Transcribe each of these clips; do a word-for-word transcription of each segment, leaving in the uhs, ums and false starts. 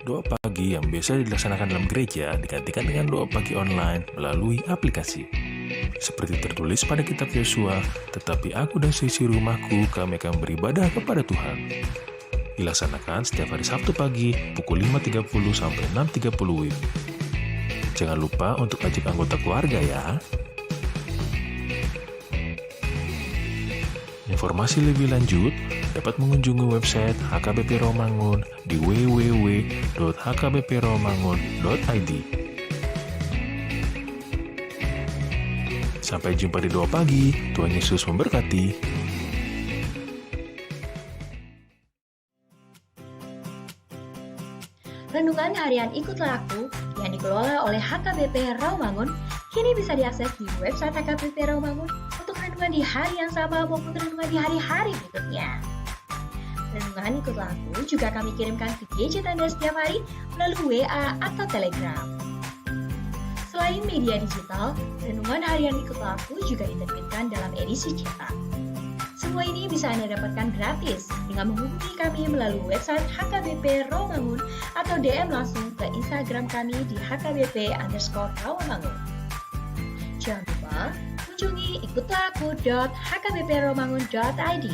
Doa pagi yang biasa dilaksanakan dalam gereja digantikan dengan doa pagi online melalui aplikasi. Seperti tertulis pada kitab Yosua, "Tetapi aku dan seisi rumahku, kami akan beribadah kepada Tuhan." Dilaksanakan setiap hari Sabtu pagi pukul lima tiga puluh sampai enam tiga puluh W I B. Jangan lupa untuk ajak anggota keluarga ya. Informasi lebih lanjut dapat mengunjungi website H K B P Rawamangun di w w w dot h k b p rawamangun dot i d. Sampai jumpa di doa pagi. Tuhan Yesus memberkati. Renungan Harian Ikutlah Aku yang dikelola oleh H K B P Rawamangun kini bisa diakses di website H K B P Rawamangun untuk renungan di hari yang sama maupun renungan di hari-hari berikutnya. Renungan Ikutlah Aku juga kami kirimkan ke gadget Anda setiap hari melalui W A atau Telegram. Selain media digital, Renungan Harian Ikutlah Aku juga diterbitkan dalam edisi cetak. Semua ini bisa Anda dapatkan gratis dengan menghubungi kami melalui website H K B P Rawamangun atau D M langsung ke Instagram kami di H K B P underscore Rawamangun. Jangan lupa kunjungi ikutlah aku dot h k b p rawamangun dot i d.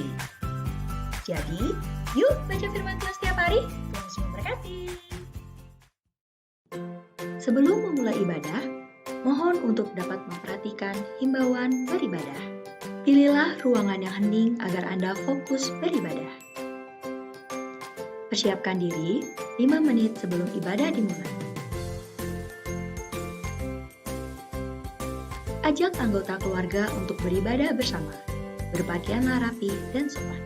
Jadi, yuk baca firman Tuhan setiap hari. Tuhan Yesus memberkati. Sebelum memulai ibadah, mohon untuk dapat memperhatikan himbauan beribadah. Pilihlah ruangan yang hening agar Anda fokus beribadah. Persiapkan diri lima menit sebelum ibadah dimulai. Ajak anggota keluarga untuk beribadah bersama. Berpakaianlah rapi dan sopan.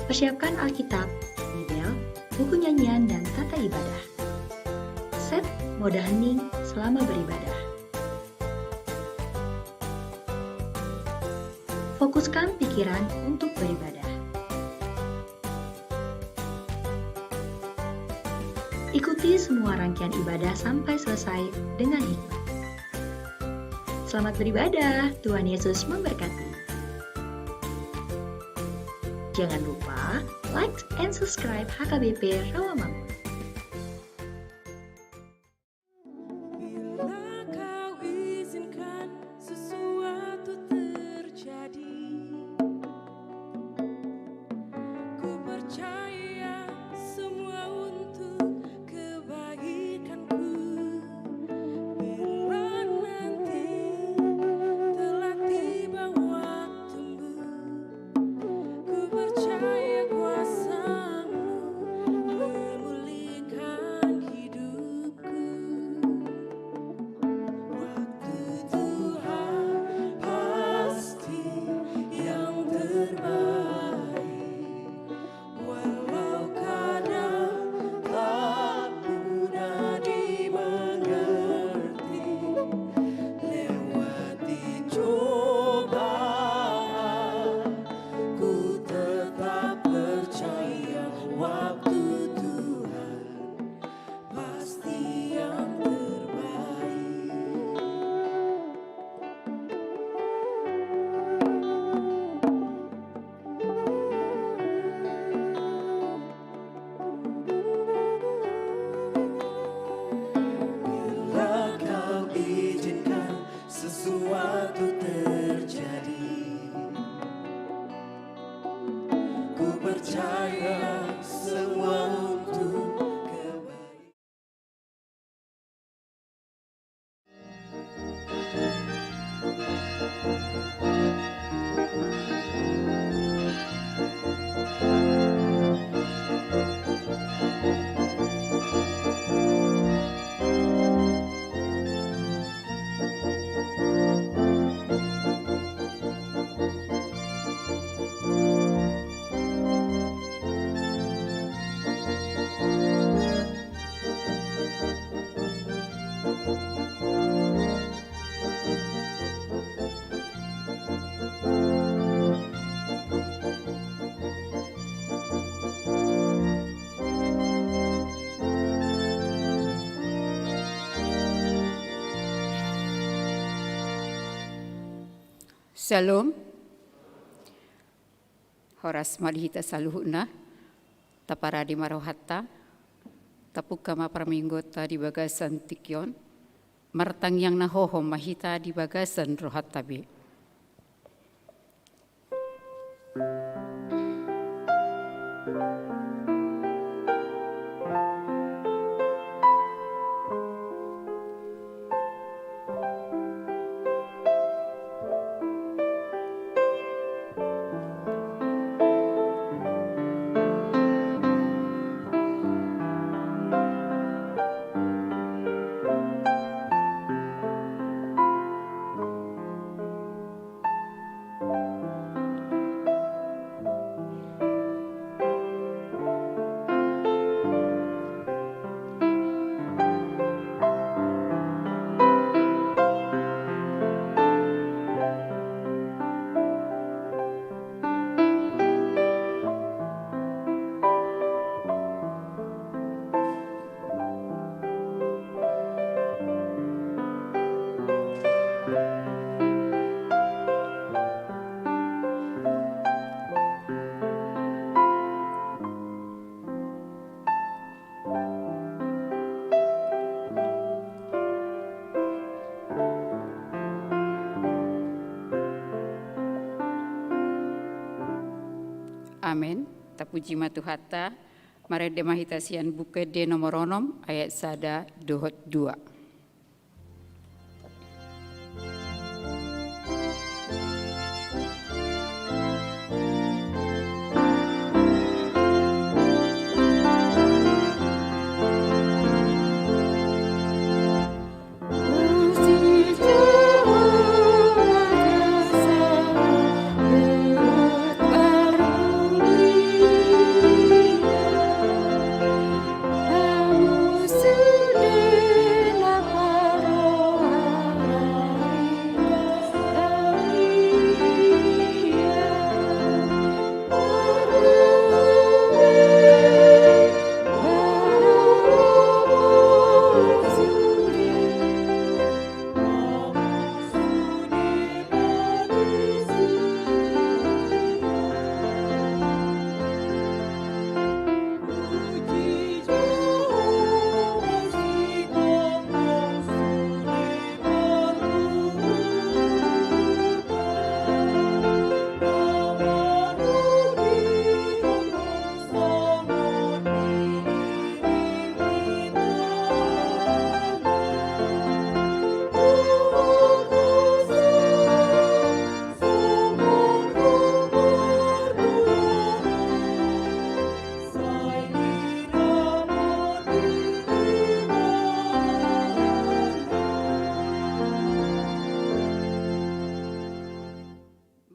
Persiapkan Alkitab, Bibel, buku nyanyian, dan tata ibadah. Set mode hening selama beribadah. Fokuskan pikiran untuk beribadah. Ikuti semua rangkaian ibadah sampai selesai dengan hikmat. Selamat beribadah, Tuhan Yesus memberkati. Jangan lupa like and subscribe H K B P Rawamangun. Bila kau izinkan sesuatu terjadi, ku percaya semua untuk kebaikanku. Bila nanti telah tiba waktumu, ku percaya kuasa-Mu memulihkan hidupku. Waktu Tuhan pasti yang terbaik, walau kadang tak mudah dimengerti. Lewati cobaan, ku tetap percaya waktu Tuhan pasti yang terbaik. Bila Kau izinkan sesuatu terjadi, ku percaya semua untuk kebaikan. Syalom. Horas ma di hita saluhutna. Taparade ma rohanta, tapungka ma parmingguonta di bagasan tingki on, martangiang na hohom ma hita di bagasan rohanta be. Amen. Tapuji ma Tuhanta. Marende ma hita sian Buku Ende nomor onom, ayat sada dohot dua.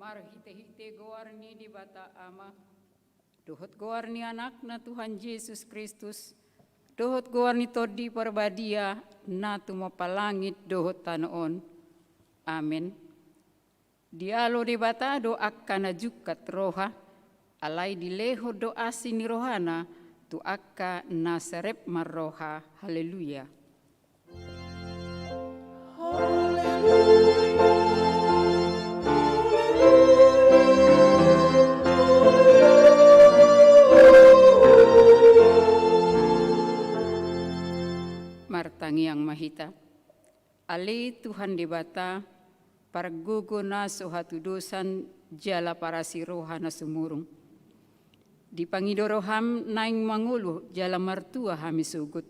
Marhitehite goar ni Debata Ama, dohot goar ni Anakna Tuhan Jesus Kristus, dohot goar ni Tondi Parbadia, na tumompa langit dohot tano on. Amen. Dialo Debata do angka na jungkat roha, alai dilehon do asi ni rohana tu angka na serep marroha. Haleluya. Martangiang ma hita. Ale Tuhan Debata, pargogo na so hatudosan jala parasi roha na sumurung. Dipangido roham naeng mangolu jala martua hami sogot.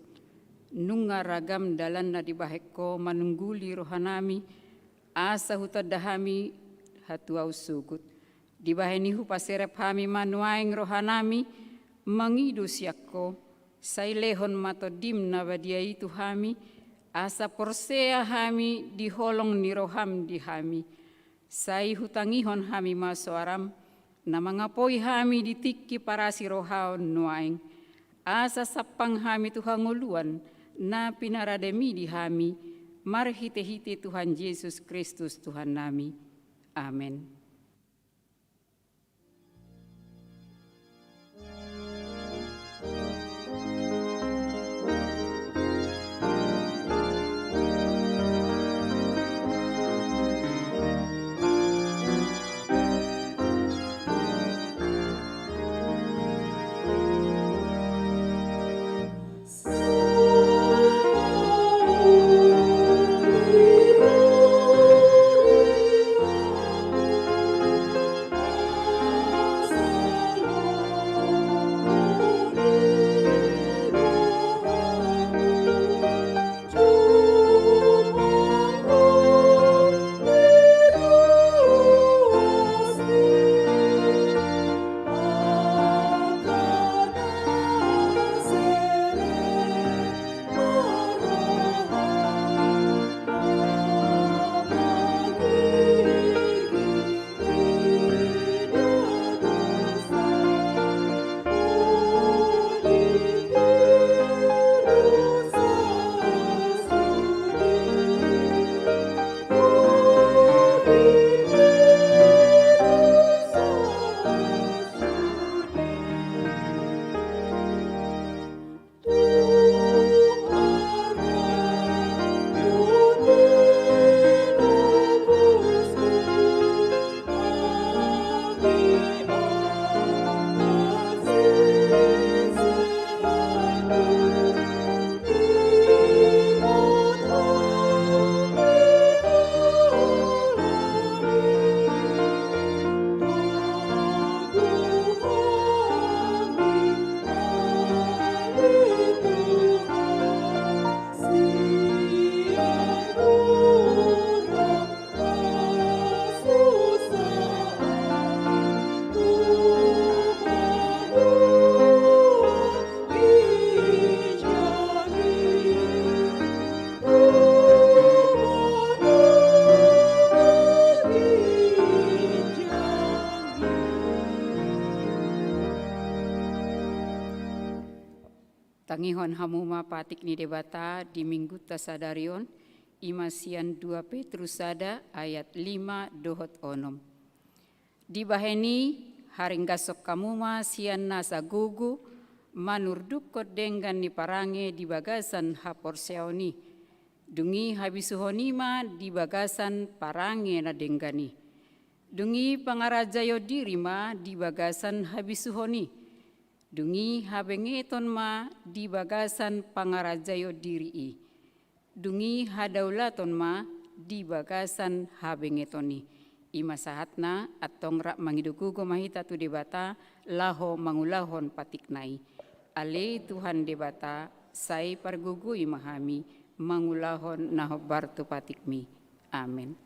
Nunga ragam dalan na dibahen ho manungguli rohanami, asa hutanda hami hatuaon sogot. Dibahen i hupaserep hami ma nuaeng rohanami, mangido sian ho, sai lehon ma Tondim na badia i tu hami, asa porsea hami di holong ni roham di hami. Sai hutangihon hami ma soaram, na mangapoi hami di tingki parasi rohaon nuaeng. Asa sampang hami tu hangoluan, na pinarademi di hami, marhitehite Tuhan Jesus Kristus Tuhannami. Amen. Tangihon hamu ma patik ni Debata di Minggunta sadari on, i ma sian dua Petrus sada ayat lima dohot onom. Dibahen i, haringgashon hamu ma sian nasa gogo, manurdukkon denggan ni parange di bagasan haporseaon i. Dung i habisuhon i ma di bagasan parange na denggan i. Dung i pangarajaion diri ma di bagasan habisuhon i. Dung i habengeton ma di bagasan pangarajaion diri i. Dung i hadaulaton ma di bagasan habengeton i. I ma sahatna, antong rap mangido gogo ma hita tu Debata, laho mangulahon patikna i. Ale Tuhan Debata, sai pargogoi ma hami, mangulahon na hombar tu patikmi. Amen.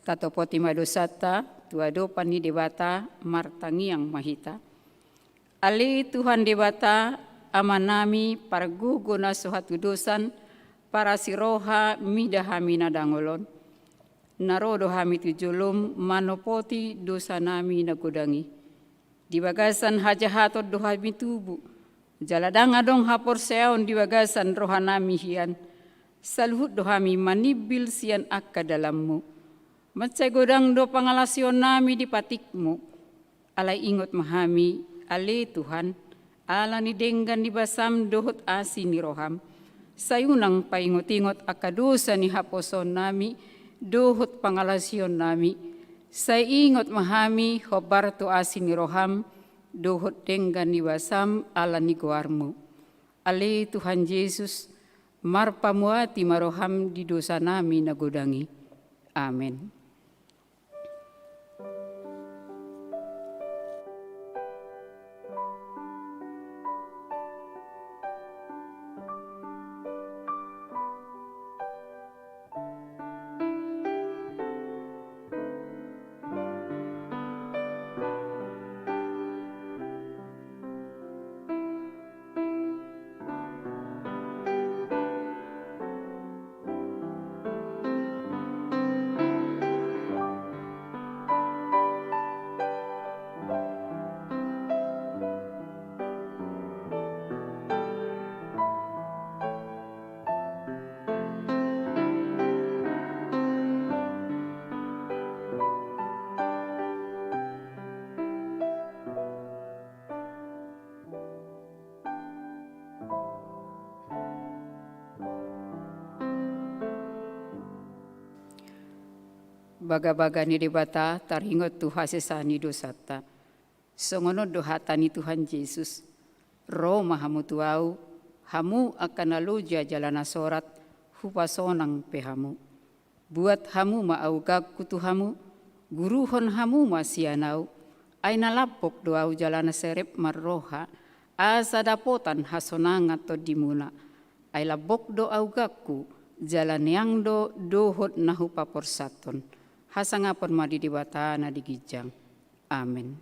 Tatopoti ma dosanta tu adopan ni Debata, martangiang ma hita. Ale Tuhan Debata, Amanami, pargogo na so hatudosan, parasi roha mida hami na dangol on. Na ro do hami tu jolom manopoti dosanami na godang i. Di bagasan hajahaton do hami tubu, jala ndang adong haporseaon di bagasan rohanami hian. Saluhut do hami manimbil sian angka dalanmu. Mansai godang do pangalaosionnami di patikmu. Alai ingot ma hami, ale Tuhan, ala ni denggan ni basam dohot asi ni roham. Sai unang paingot-ingot angka dosa ni haposoonnami dohot pangalaosionnami. Sai ingot ma hami hombar tu asi ni roham dohot denggan ni basam ala ni goarmu. Ale Tuhan Jesus, marpamuati ma roham di dosanami na godang i. Amen. Bagabaga ni Debata taringot tu hasesaan ni dosanta. Songon on do hata ni Tuhan Jesus: Ro ma hamu tu Ahu, hamu angka na loja jala na sorat, hupasonang pe hamu. Buat hamu ma augangku tu hamu, guruhon hamu ma sian Ahu, ai na lambok do Ahu jala na serep marroha, asa dapotan hasonangan tondimuna. Ai lambok do augangku, jala neang do dohot na hupaporsathon. Hasangapon ma di Debata na di ginjang. Amen.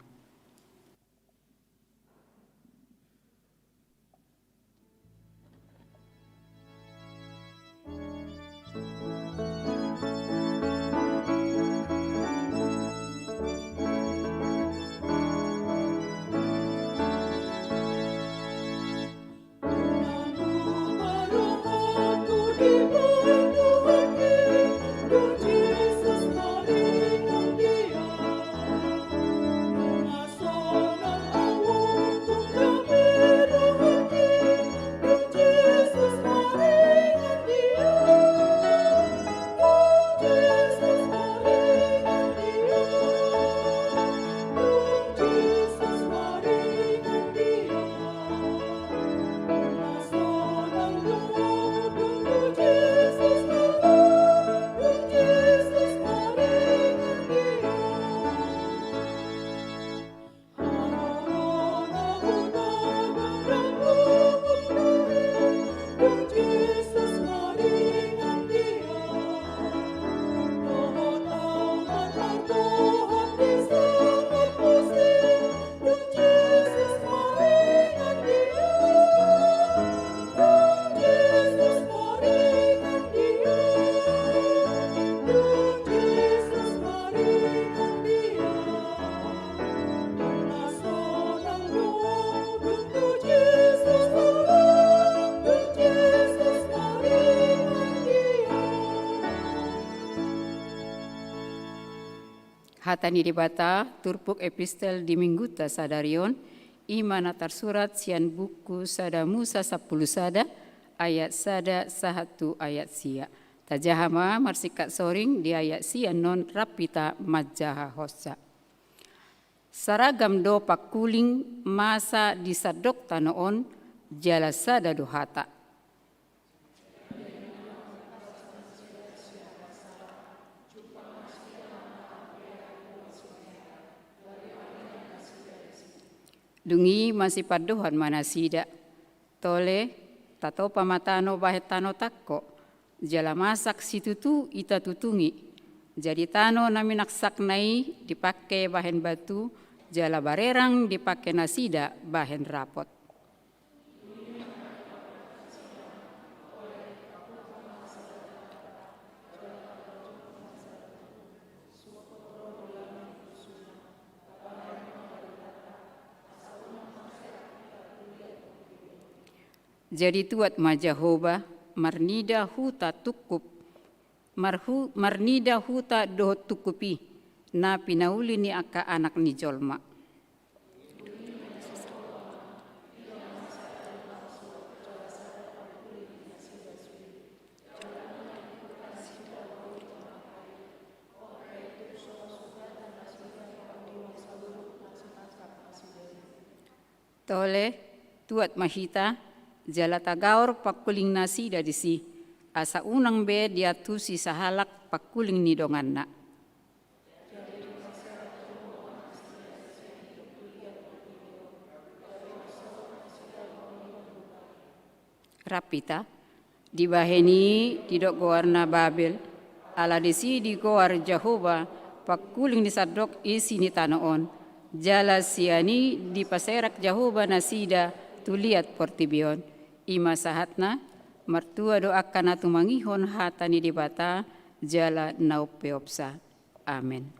Hata ni Debata, turpuk epistel di Mingguta sadari on, i ma na tarsurat sian buku Sada Musa sampulu sada, ayat sada sahat tu ayat sia. Tajaha ma marsingkat soring di ayat sia annon rap hita manjahahonsa. Saragam do pangkuling masa di sandok tano on, jala sada do hata. Dung i masipandohan ma nasida. Tole, tatopa ma tano bahen tano tangko, jala masak situtu i tatutungi. Jadi tano na minaksakna i dipangke bahen batu, jala barerang dipangke nasida bahen rapot. Jadi tuat ma Jahowa, marnida huta tungkup, marhu-, marnida huta dohot tungkup i, na pinauli ni angka anak ni jolma. Tole, tuat ma hita, jala tagaor pangkuling nasida disi, asa unang be diantusi sahalak pangkuling ni donganna. Rap hita. Dibahen i didok goarna Babel, ala disi digoar Jahowa pangkuling ni sandok isi ni tano on. Jala sian i dipaserak Jahowa nasida tu liat portibi on. I ma sahatna, martua do angka na tumangihon hata ni Debata jala na umpeopsa. Amen.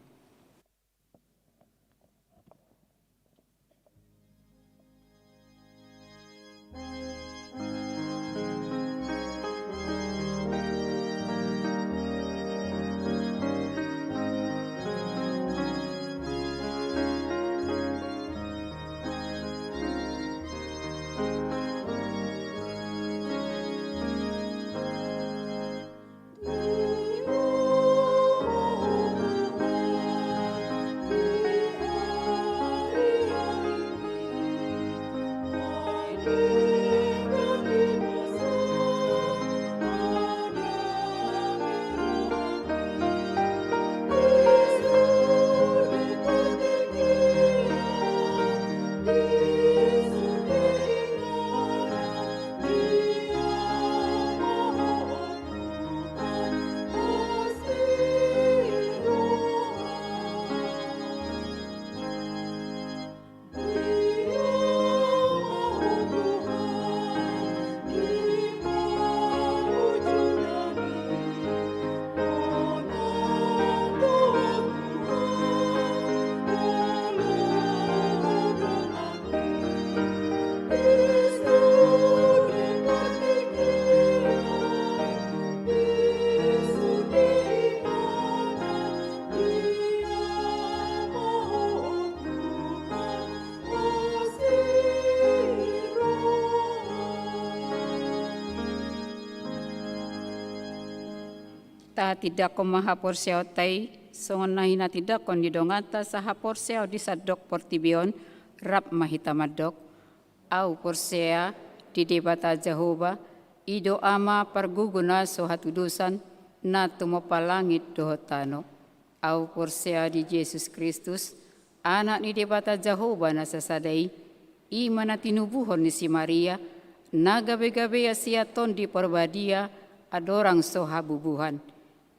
Tindanghon ma haporseaonta i, songon na hinatindanghon ni donganta sahaporseaon di sandok portibi on, rap ma hita mandok. Ahu porsea di Debata Jahowa, i do Ama pargogo na so hatudosan, na tumompa langit dohot tano. Ahu porsea di Jesus Kristus, Anak ni Debata Jahowa na sasada i, i ma na tinubuhon ni si Maria, na gabe-gabean sian Tondi Parbadia, andorang so habubuhan.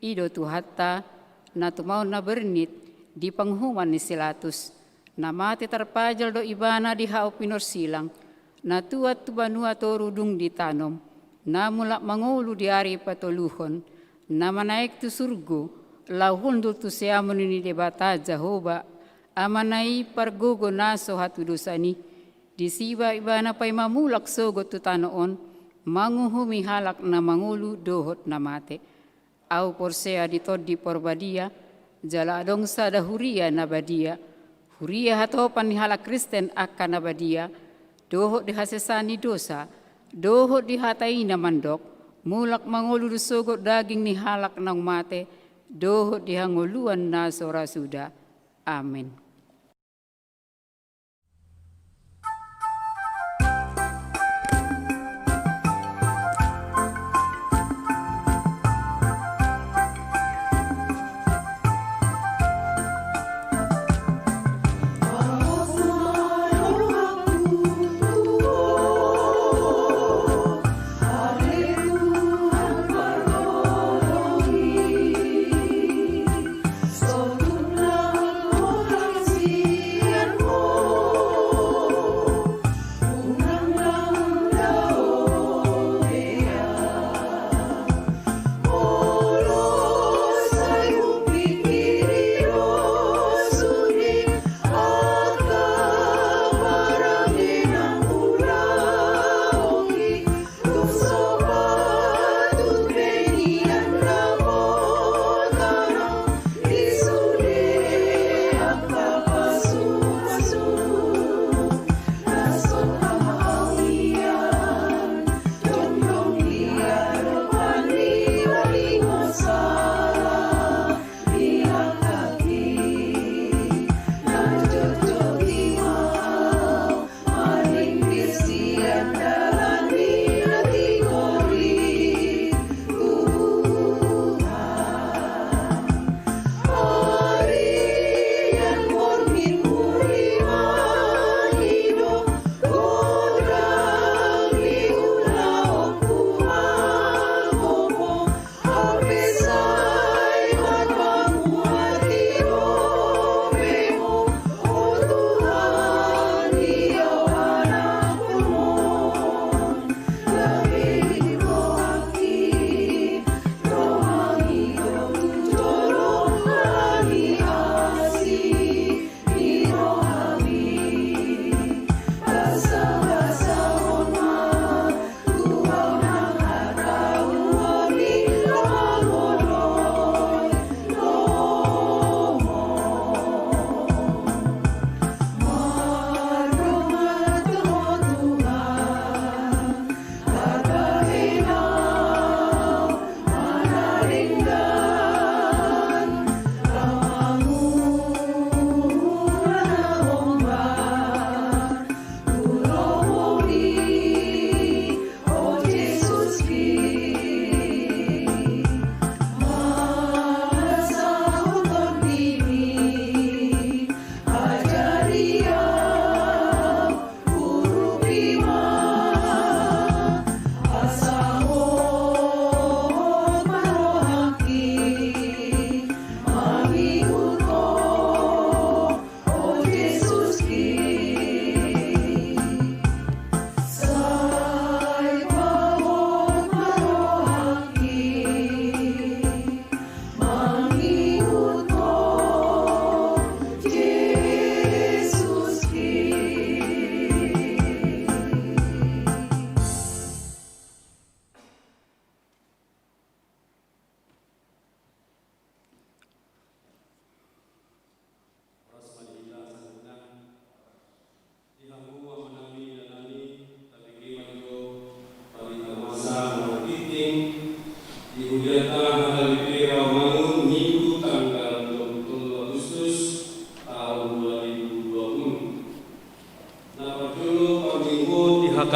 I do Tuhanta, na tumaon na bernit di panguhuman ni si Latus, na mate tarpajal do ibana di hau pinorsilang, na tuat tu banua toru dung ditanom, na mulak mangolu di ari patoluhon, na manaek tu surgo, laho hundul tu siamun ni Debata Jahowa, Amana i pargogo na so hatudosan i, disi ma ibana paima mulak sogot tu tano on, manguhumi halak na mangolu dohot na mate. Ahu porsea di Tondi Parbadia, jala adong sada huria na badia, huria hatopan ni halak Kristen angka na badia, dohot di hasesaan ni dosa, dohot di hata i na mandok, mulak mangolu do sogot daging ni halak naung mate, dohot di hangoluan na so ra suda. Amen.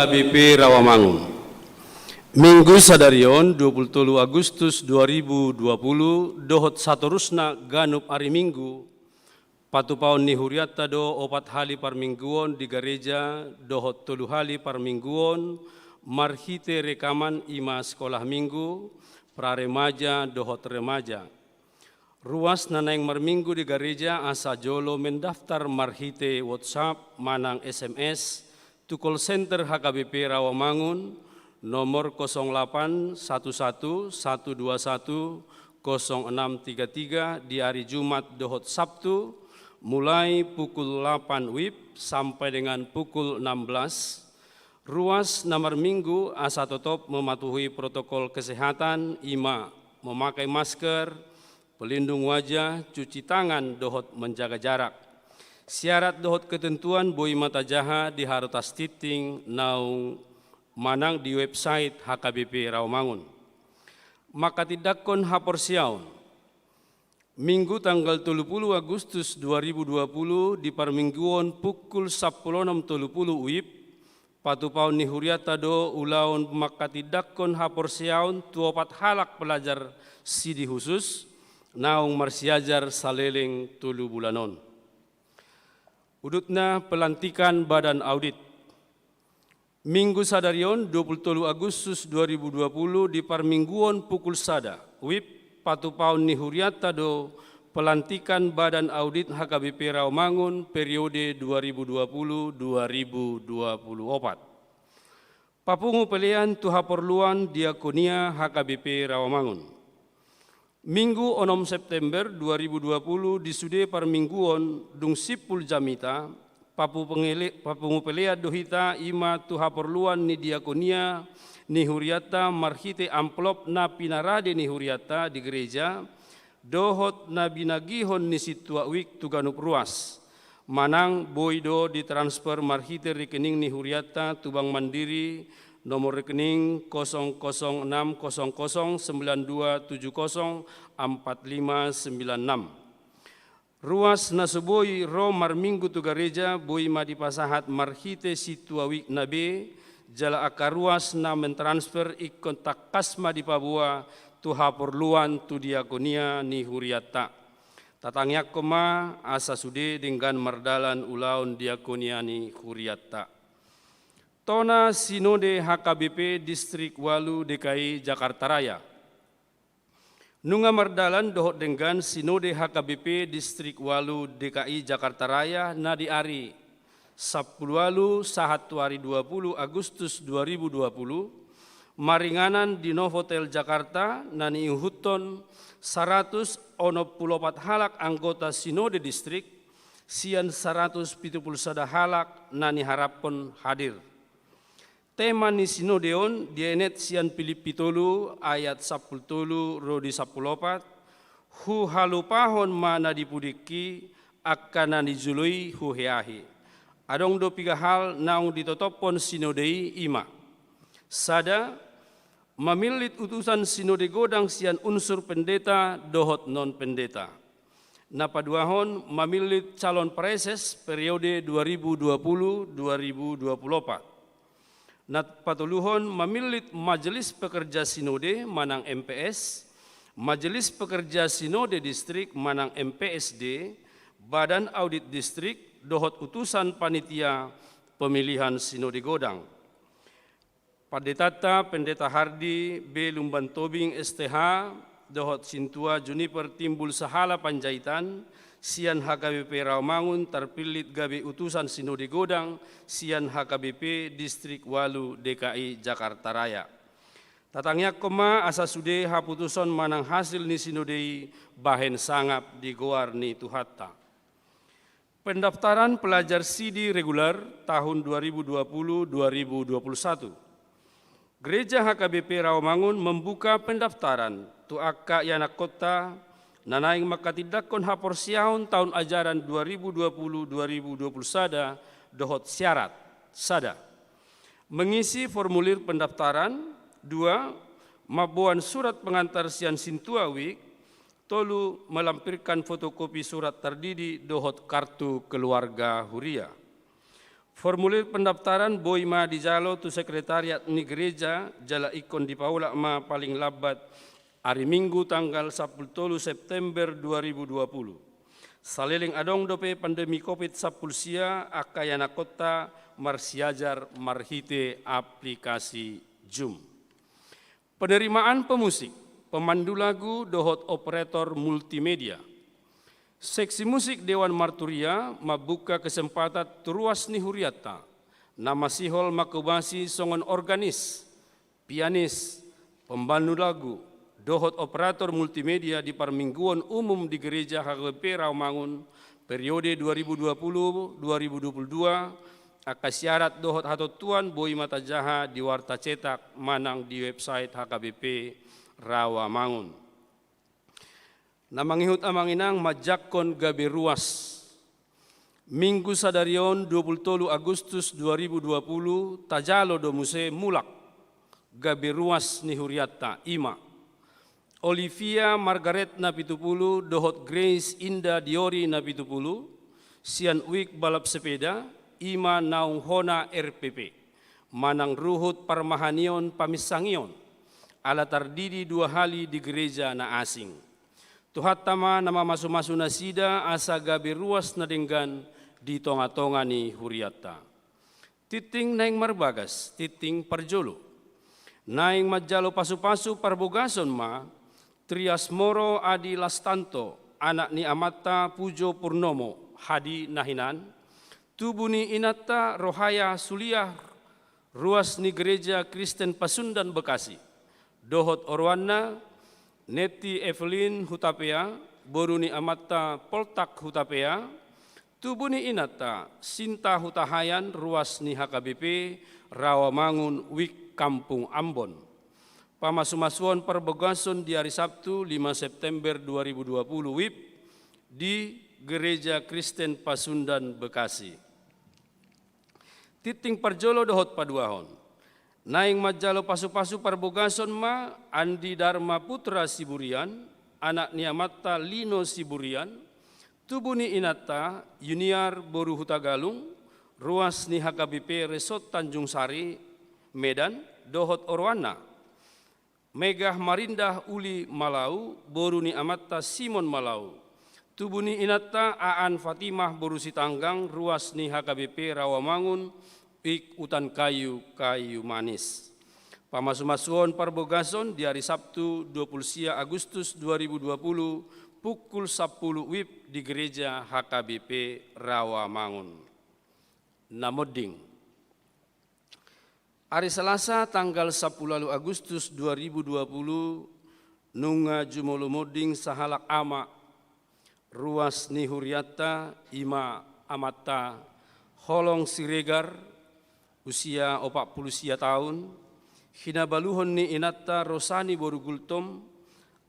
B P Rawamangun. Minggu sadari on, dua puluh tolu Agustus dua ribu dua puluh, dohot satorusna ganup ari Minggu, patupaon ni hurianta do opat hali parmingguon di gareja, dohot tolu hali parmingguon marhite rekaman, i ma sekolah Minggu, praremaja dohot remaja. Ruas na naeng marminggu di gareja asa jolo mendaftar marhite WhatsApp manang S M S tu call center H K B P Rawamangun, nomor kosong delapan satu satu satu dua satu kosong enam tiga tiga di ari Jumat dohot Sabtu, mulai pukul delapan wib sampai dengan pukul enam belas. Ruas na marminggu asa totop mematuhi protokol kesehatan, i ma memakai masker, pelindung wajah, cuci tangan, dohot menjaga jarak. Syarat dohot ketentuan boi ma tajaha di harotas tinting naung manang di website H K B P Rawamangun. Mangkatindangkon haporseaon. Minggu tanggal tolu puluh Agustus dua ribu dua puluh di parmingguon pukul sampulu onom tolu puluh wib, patupaon ni hurianta do ulaon mangkatindangkon haporseaon tu opat halak pelajar sidi khusus naung marsiajar saleleng tolu bulan on. Udutna, pelantikan badan audit. Minggu sadari on, dua puluh tolu Agustus dua ribu dua puluh, di parmingguon pukul sada wib, patupaon ni hurianta do pelantikan badan audit H K B P Rawamangun periode dua ribu dua puluh dua ribu dua puluh opat. Papungu pelean tu haporluan diakonia H K B P Rawamangun. Minggu onom September dua ribu dua puluh di sude parmingguon dung simpul jamita, papu pengele-, papungu pelean do hita, i ma tu haporluan ni diakonia ni hurianta marhite amplop na pinarade ni hurianta di gereja, dohot na binagihon ni sintua wik tu ganup ruas. Manang boi do ditransfer marhite rekening ni hurianta tu Bank Mandiri, nomor rekening kosong kosong enam kosong kosong sembilan dua tujuh kosong empat lima sembilan enam. Ruas na so boi ro marminggu tu gareja boi ma dipasahat marhite sintua wik na be, jala angka ruas na mentransfer ingkon tangkas ma dipaboa tu haporluan tu diakonia ni hurianta. Tatangiangkon ma asa sude denggan mardalan ulaon diakonia ni hurianta. Tona Sinode H K B P Distrik Walu D K I Jakarta Raya. Nunga mardalan dohot denggan Sinode H K B P Distrik Walu D K I Jakarta Raya na di ari sampulu ualu sahat tu ari dua puluh Agustus dua ribu dua puluh, maringanan di Novotel Jakarta, na niihuthon saratus onom pulu opat halak anggota Sinode Distrik sian saratus pitu pulu sada halak na niharaphon hadir. Tema ni Sinode on dienet sian Pilippi tolu ayat sampulu tolu ro di sampulu opat, "Huhalupahon ma na di pudingki, angka na nijoloi huheahi." Adong do piga hal naung ditotophon Sinode i, i ma: Sada, mamillit utusan Sinode godang sian unsur pendeta dohot non pendeta. Na paduahon, mamillit calon praeses periode dua ribu dua puluh dua ribu dua puluh opat. Na patoluhon, mamillit Majelis Pekerja Sinode manang M P S, Majelis Pekerja Sinode Distrik manang M P S D, Badan Audit Distrik, dohot utusan panitia pemilihan Sinode godang. Pandetanta, Pendeta Hardi B Lumbantobing, S T H, dohot Sintua Juniper Timbul Sahala Panjaitan, sian H K B P Rawamangun, tarpillit gabe utusan Sinode godang sian H K B P Distrik Walu D K I Jakarta Raya. Tatangiangkon ma asa sude haputuson manang hasil ni Sinode i bahen sangap di goar ni Tuhanta. Pendaftaran pelajar sidi regular tahun dua ribu dua puluh dua ribu dua puluh satu. Gereja H K B P Rawamangun membuka pendaftaran tu angka ianakkonta na naeng mangkatindangkon haporseaon tahun ajaran dua ribu dua puluh dua ribu dua puluh sada dohot syarat. Sada, mengisi formulir pendaftaran. Dua, mamboan surat pengantar sian sintua wik. Tolu, melampirkan fotokopi surat tardidi dohot kartu keluarga huria. Formulir pendaftaran boi ma dijalo tu sekretariat ni gereja, jala ingkon dipaulak ma paling lambat ari Minggu tanggal sampulu tolu September dua ribu dua puluh. Saleleng adong dope pandemi covid sampulu sia, angka ianakhonta marsiajar marhite aplikasi Zoom. Penerimaan pemusik, pemandu lagu dohot operator multimedia. Seksi musik Dewan Marturia mambuka kesempatan tu ruas ni hurianta na masihol manghobasi songon organis, pianis, pemandu lagu, dohot operator multimedia di parmingguon umum di Gereja H K B P Rawamangun periode dua ribu dua puluh dua ribu dua puluh dua. Angka syarat dohot hatontuan boi ma tajaha di warta cetak manang di website H K B P Rawamangun. Na mangihut amang inang, manjangkon gabe ruas. Minggu sadari on dua puluh tolu Agustus dua ribu dua puluh, tajalo do muse mulak gabe ruas ni hurianta, i ma Olivia Margaret na pitu pulu dohot Grace Indah Diori na pitu pulu, sian wijk balap sepeda, i ma naung hona R P P, manang ruhut parmahanion paminsangion, ala tardidi dua hali di gereja na asing. Tuhanta ma na mamasumasu nasida asa gabe ruas na denggan di tongatonga ni hurianta. Tingting naeng marbagas, tingting parjolo. Naeng manjalo pasupasu parbogason ma Trias Moro Adi Lastanto, anak ni amanta Pujo Purnomo, Hadi na hinan, tubu ni inanta Rohaya Suliah, ruas ni Gereja Kristen Pasundan Bekasi, dohot oroanna Neti Evelyn Hutapea, boru ni amanta Poltak Hutapea, tubu ni inanta Sinta Hutahayan, ruas ni H K B P Rawamangun, wijk Kampung Ambon. Pamasumasuon parbogason di ari Sabtu lima September dua ribu dua puluh, wijk, di Gereja Kristen Pasundan Bekasi. Tingting parjolo dohot paduahon. Naeng manjalo pasupasu parbogason ma Andi Darma Putra Siburian, anak ni amanta Lino Siburian, tubu ni inanta Yuniar boru Hutagalung, ruas ni H K B P Resort Tanjung Sari, Medan, dohot oroanna Megah Marindah Uli Malau, boru ni amanta Simon Malau. Tubu ni inanta Aan Fatimah boru Sitanggang, ruas ni H K B P Rawamangun, wijk Utan Kayu, Kayu Manis. Pamasumasuon parbogason di ari Sabtu dua puluh sia Agustus dua ribu dua puluh, pukul sampulu wib di Gereja H K B P Rawamangun. Na monding. Ari Salasa tanggal sampulu ualu Agustus dua ribu dua puluh, nunga jumolo monding sahalak ama, ruas ni hurianta, i ma amanta Holong Siregar, usia opat pulu sia taon, hinabaluhon ni inanta Rosani boru Gultom,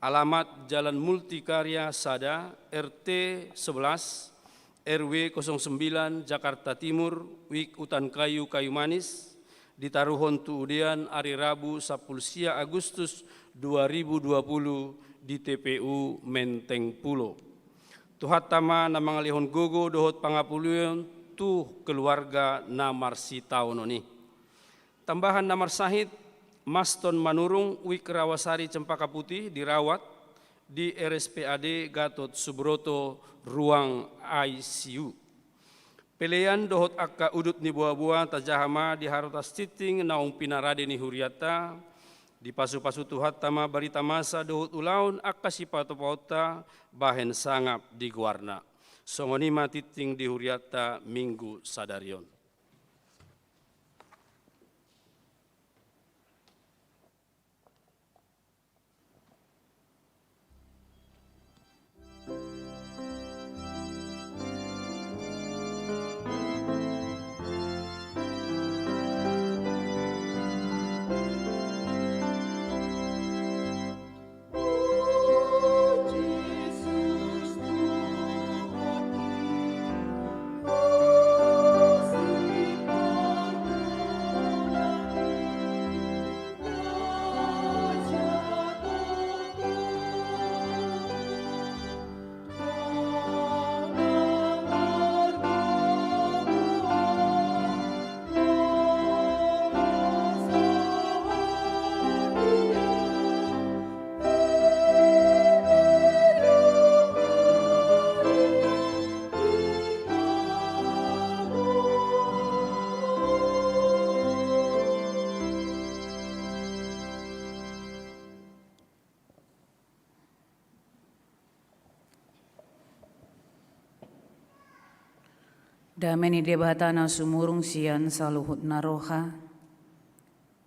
alamat Jalan Multikarya sada, R T sebelas, R W kosong sembilan, Jakarta Timur, wijk Utan Kayu, Kayu Manis, ditaruhon tu udean ari Rabu sampulu sia Agustus dua ribu dua puluh di T P U Menteng Pulo. Tuhanta ma na mangalehon gogo dohot pangapulion tu keluarga na marsitaonon i. Tambahan na marsahit, Maston Manurung, wijk Rawasari Cempaka Putih, dirawat di R S P A D Gatot Subroto, ruang I C U. Pelean dohot angka udut ni boaboa tajaha ma di harotas tingting naung pinarade ni hurianta, dipasupasu Tuhanta ma barita masa dohot ulaon angka sipatupahonta bahen sangap di goarna. Songon i ma tingting di hurianta Minggu sadari on. Dame ni Debata na sumurung sian saluhut na roha,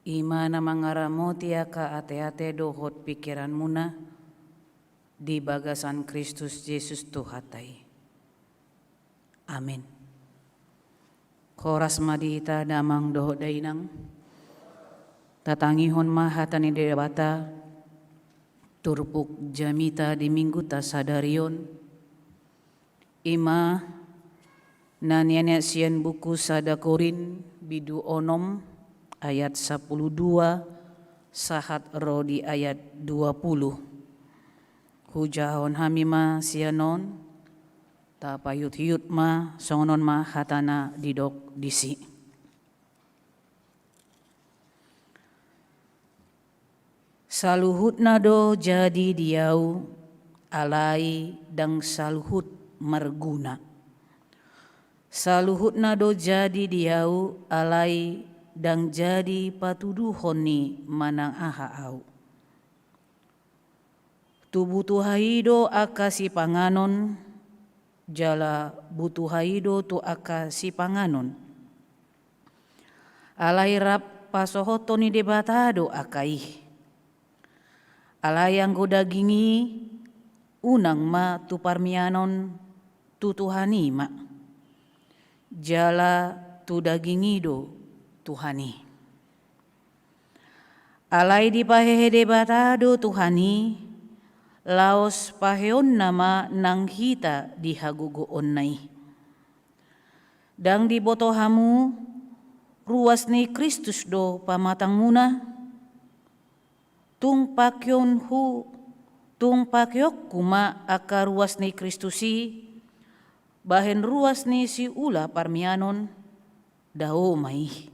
i ma na mangaramoti angka ateate dohot pingkiranmuna di bagasan Kristus Jesus Tuhanta i. Amin. Horas ma di hita damang dohot dainang. Tatangihon ma hata ni Debata, turpuk jamita di mingguta sadari on. I ma na nianeat sian buku sada Korint bindu onom ayat sapuluh dua sahat ro di ayat dua puluh. Hujahahon hami ma sian on, tapaihutihut ma, songon on ma hatana didok disi. Saluhutna do jadi di ahu, alai ndang saluhut marguna. Saluhutna do jadi di ahu, alai ndang jadi patuduhon ni manang aha ahu. Tu butuha i do angka sipanganon, jala butuha i do tu angka sipanganon. Alai rap pasohoton ni Debata do angka i. Alai anggo daging i, unang ma tu parmianon, tu Tuhan i ma. Jala tu daging i do Tuhan i. Alai dipahehe Debata do Tuhan i, laos paheonna ma nang hita di hagogoonna i. Ndang diboto hamu, ruas ni Kristus do pamatangmuna? Tung pakeonhu, tung pakeonku ma angka ruas ni Kristus i, bahen ruas ni siula parmianon? Dao ma i.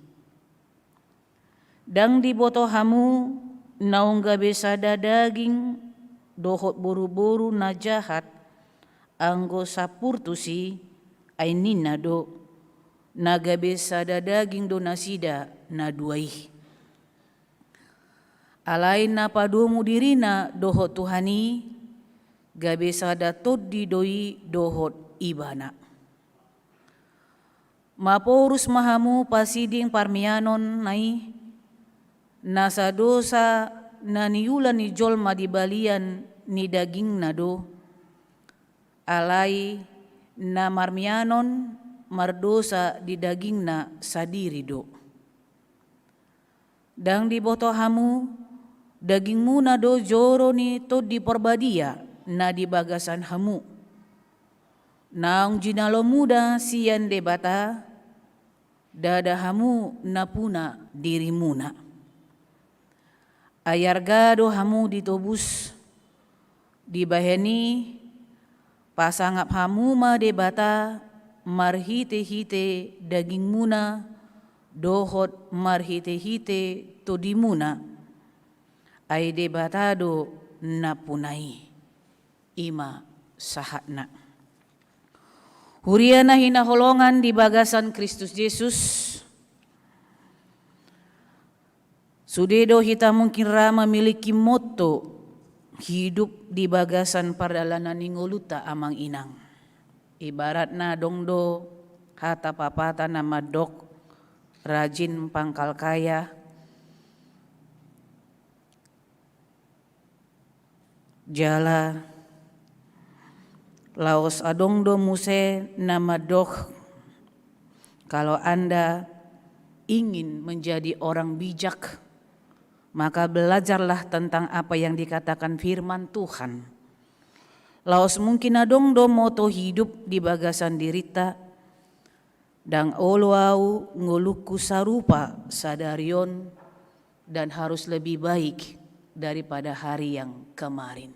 Ndang diboto hamu, naung gabe sada daging dohot boruboru na jahat, anggo sampurtus i, ai ninna do, na gabe sada daging do nasida na dua i. Alai na padomu dirina dohot Tuhan i, gabe sada tondi do i dohot ibana. Maporus ma hamu pasiding parmianonna i, nasa dosa na niula ni jolma di balian ni dagingna do, alai na marmianon mardosa di dagingna sadiri do. Ndang diboto hamu, dagingmuna do joro ni Tondi Parbadia na di bagasan hamu. Naung jinalo muda sian Debata, ndada hamu na puna dirimuna. Ai arga do hamu ditobus, dibahen i, pasangap hamu ma Debata marhitehite dagingmuna dohot marhitehite tondimuna. Ai Debata do na puna i. I ma sahatna. Huria na hinaholongan di bagasan Kristus Jesus, sude do hita mungkin ra memiliki motto hidup di bagasan pardalanan ni ngolunta, amang inang. Ibaratna adong do hata papatah na mandok, rajin pangkal kaya, jala laos adong do muse na mandok, kalau Anda ingin menjadi orang bijak, maka belajarlah tentang apa yang dikatakan firman Tuhan. Laos mungkin adong do motto hidup di bagasan dirinta, ndang olo ahu ngolungku sarupa sadari on dan harus lebih baik daripada hari yang kemarin.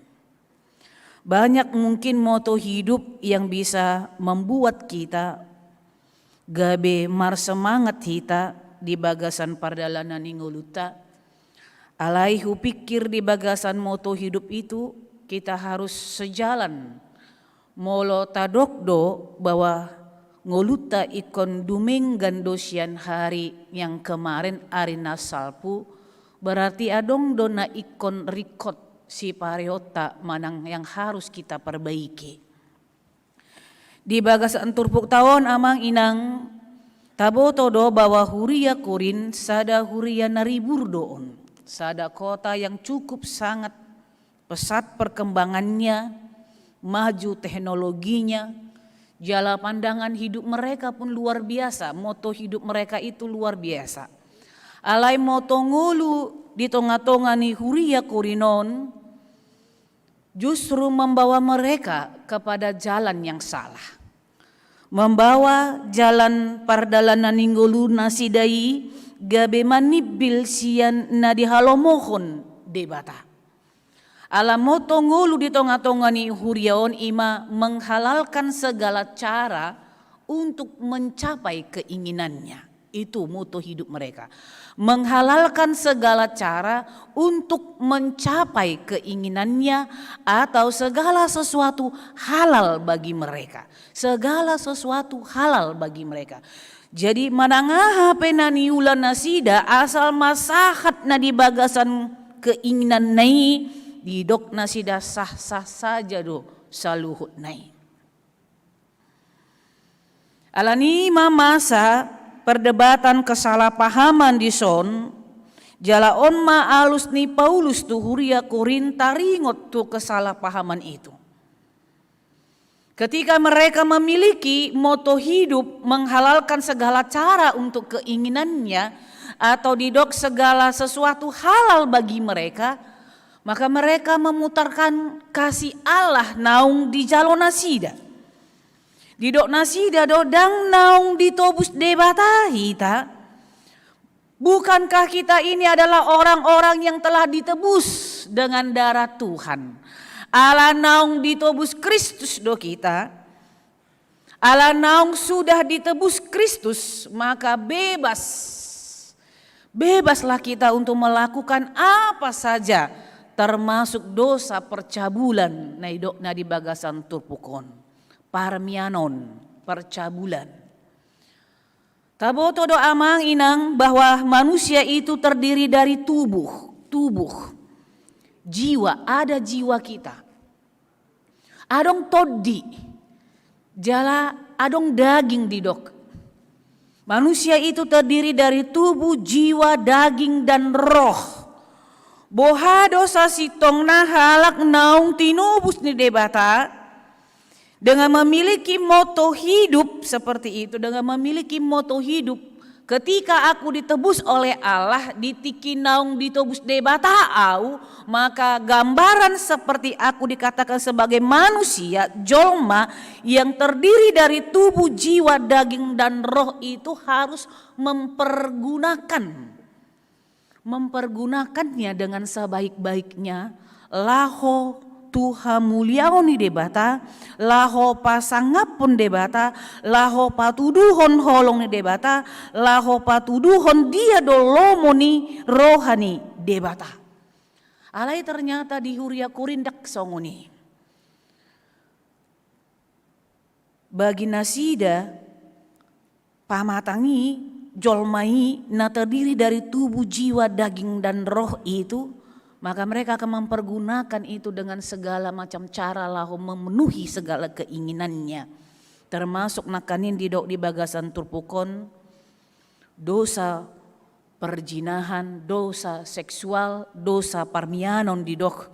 Banyak mungkin motto hidup yang bisa membuat kita gabe marsemangat hita di bagasan pardalanan ni ngolunta. Alai hupikir di bagasan motto hidup itu, kita harus sejalan. Molo tadok do bahwa ngolunta ingkon dumenggan do sian hari yang kemarin, ari na salpu, berarti adong do na ingkon ringkot sipareonta manang yang harus kita perbaiki. Di bagasan turpukta on, amang inang, taboto do bahwa huria Korint sada huria na ribur do on, sada kota yang cukup sangat pesat perkembangannya, maju teknologinya, jala pandangan hidup mereka pun luar biasa, moto hidup mereka itu luar biasa. Alai moto ngolu di tonga-tonga ni huria Korint on justru membawa mereka kepada jalan yang salah. Membawa jalan pardalanan ni ngolu nasida i gabe manimbil sian na dihalomohon Debata. Ala moto ngolu di tonga-tonga ni huria on ima menghalalkan segala cara untuk mencapai keinginannya. Itu moto hidup mereka. Menghalalkan segala cara untuk mencapai keinginannya, atau segala sesuatu halal bagi mereka. Segala sesuatu halal bagi mereka. Jadi manang aha pe na niula nasida, asal ma sahat na di bagasan keinginan na i, didok nasida sah-sah saja do saluhutna i. Alani i ma masa perdebatan kesalahpahaman dison, jala on ma alus ni Paulus tu huria Korint taringot tu kesalahpahaman itu. Ketika mereka memiliki moto hidup menghalalkan segala cara untuk keinginannya, atau didok segala sesuatu halal bagi mereka, maka mereka memutarkan kasih Allah naung dijalo nasida. Didok nasida do, ndang naung ditobus Debata hita, bukankah kita ini adalah orang-orang yang telah ditebus dengan darah Tuhan? Ala naung ditobus Kristus do kita. Ala naung sudah ditebus Kristus, maka bebas. Bebaslah kita untuk melakukan apa saja, termasuk dosa percabulan, na didok na di bagasan turpuk on. Parmianon, percabulan. Taboto do, amang inang, bahwa manusia itu terdiri dari tubuh, tubuh, jiwa, ada jiwa kita. Adong tondi, jala adong daging didok. Manusia itu terdiri dari tubuh, jiwa, daging, dan roh. Boha do sasintongna halak naung tinobus ni Debata, dengan memiliki moto hidup seperti itu, dengan memiliki moto hidup, ketika aku ditebus oleh Allah, di tingki naung ditobus Debata au, maka gambaran seperti aku dikatakan sebagai manusia, jolma yang terdiri dari tubuh, jiwa, daging, dan roh itu harus mempergunakan mempergunakannya dengan sebaik-baiknya, laho tu hamuliaon ni Debata, laho pasangaphon Debata, laho patuduhon holong ni Debata, laho patuduhon dia do lomo ni roha ni Debata. Alai ternyata di huria Korint ndang songon i. Bagi nasida, pamatang i, jolma i na terdiri dari tubuh, jiwa, daging, dan roh itu, maka mereka akan mempergunakan itu dengan segala macam cara laho memenuhi segala keinginannya. Termasuk nangkaning didok di bagasan turpuk on, dosa perzinahan, dosa seksual, dosa parmianon didok.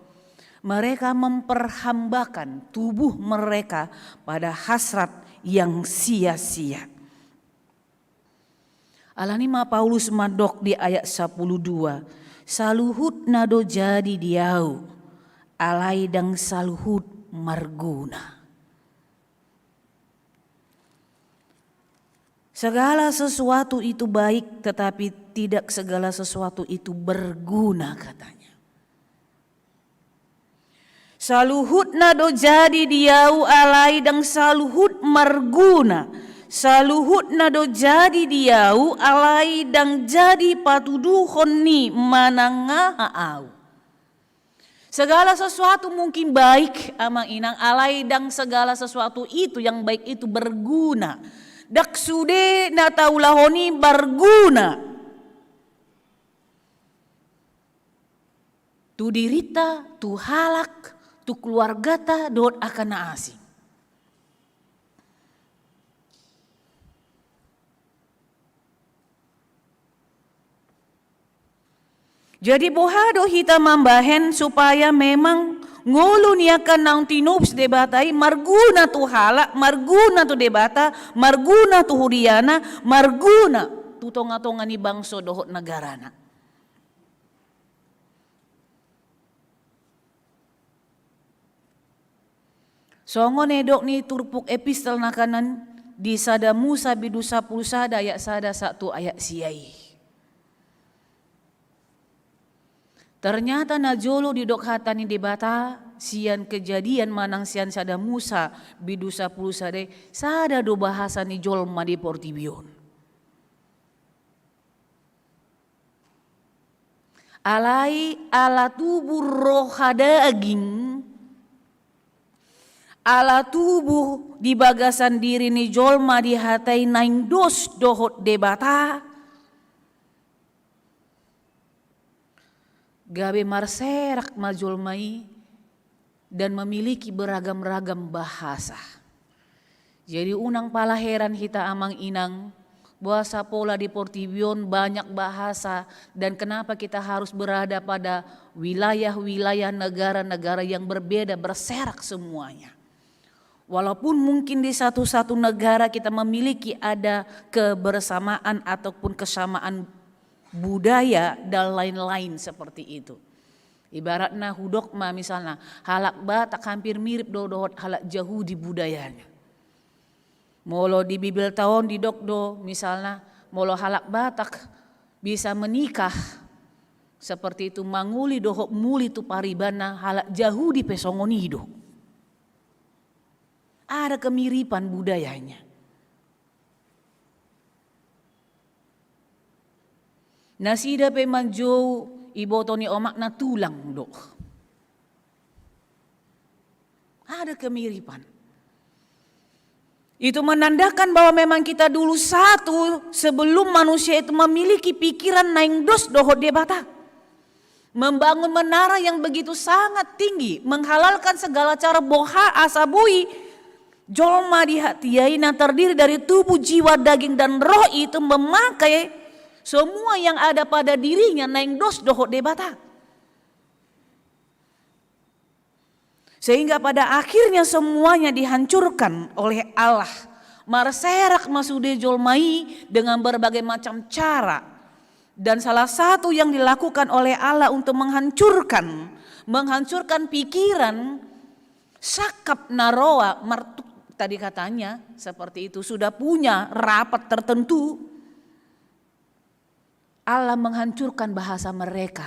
Mereka memperhambakan tubuh mereka pada hasrat yang sia-sia. Alani ma Paulus mandok di ayat sapuluh dua, saluhutna do jadi di ahu, alai ndang saluhut marguna. Segala sesuatu itu baik, tetapi tidak segala sesuatu itu berguna, katanya. Saluhutna do jadi di ahu, alai ndang saluhut marguna. Saluhutna do jadi di ahu, alai ndang jadi patuduhon ni manang aha ahu. Segala sesuatu mungkin baik, amang inang, alai ndang segala sesuatu itu yang baik itu berguna. Ndang sude na taulahon i berguna tu dirinta, tu halak, tu keluargata, dohot angka na asing. Jadi boha do hita mambahen supaya memang ngolu ni angka naung tinobus Debata i marguna tu halak, marguna tu Debata, marguna tu huriana, marguna tu tonga-tonga ni bangso dohot negarana. Songon na didok ni turpuk epistel nangkanan di sada Musa bindu sampulu sada ayat sada sahat tu ayat sia i. Ternyata na jolo didok hata ni Debata sian Kejadian manang sian sada Musa bindu sampulu sada i, sada do bahasa ni jolma di portibi on. Alai ala tubu roha daging, ala tubu di bagasan diri ni jolma dihatai naeng dos dohot Debata, gabe marserak ma jolma i dan memiliki beragam-ragam bahasa. Jadi unang pala heran hita amang inang, boasa pola di portibi on banyak bahasa dan kenapa kita harus berada pada wilayah-wilayah negara-negara yang berbeda, berserak semuanya. Walaupun mungkin di satu-satu negara kita memiliki ada kebersamaan ataupun kesamaan budaya dan lain-lain seperti itu. Ibaratna hudok ma misalna, halak Batak hampir mirip do dohot halak Jahudi budayanya. Molo di Bibelta on didok do misalna, molo halak Batak bisa menikah seperti itu, manguli dohot muli tu paribanna, halak Jahudi pe songon i do. Ada kemiripan budayanya. Nasida pe manjou iboto ni omakna tulang do. Ada kemiripan. Itu menandakan bahwa memang kita dulu satu sebelum manusia itu memiliki pikiran naeng dos dohot Debata. Membangun menara yang begitu sangat tinggi, menghalalkan segala cara boha asa boi jolma di hatiha i na terdiri dari tubuh, jiwa, daging, dan roh itu memakai semua yang ada pada dirinya naeng dos dohot Debata. Sehingga pada akhirnya semuanya dihancurkan oleh Allah. Marserak ma sude jolma i dengan berbagai macam cara. Dan salah satu yang dilakukan oleh Allah untuk menghancurkan, menghancurkan pikiran, sakap na roa martuk, tadi katanya seperti itu, sudah punya rapat tertentu, Allah menghancurkan bahasa mereka.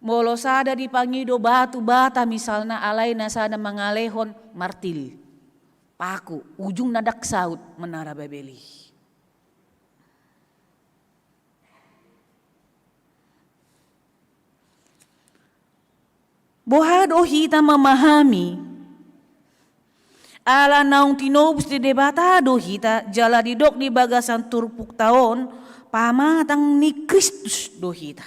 Molo sada dipangido batu bata misalna, alai na sada mangalehon martil, paku, ujungna ndang saut Menara Babel i. Boha do hita memahami? Ala naung tinobus ni Debata do hita, jala didok di bagasan turpukta on, pamatang ni Kristus do hita.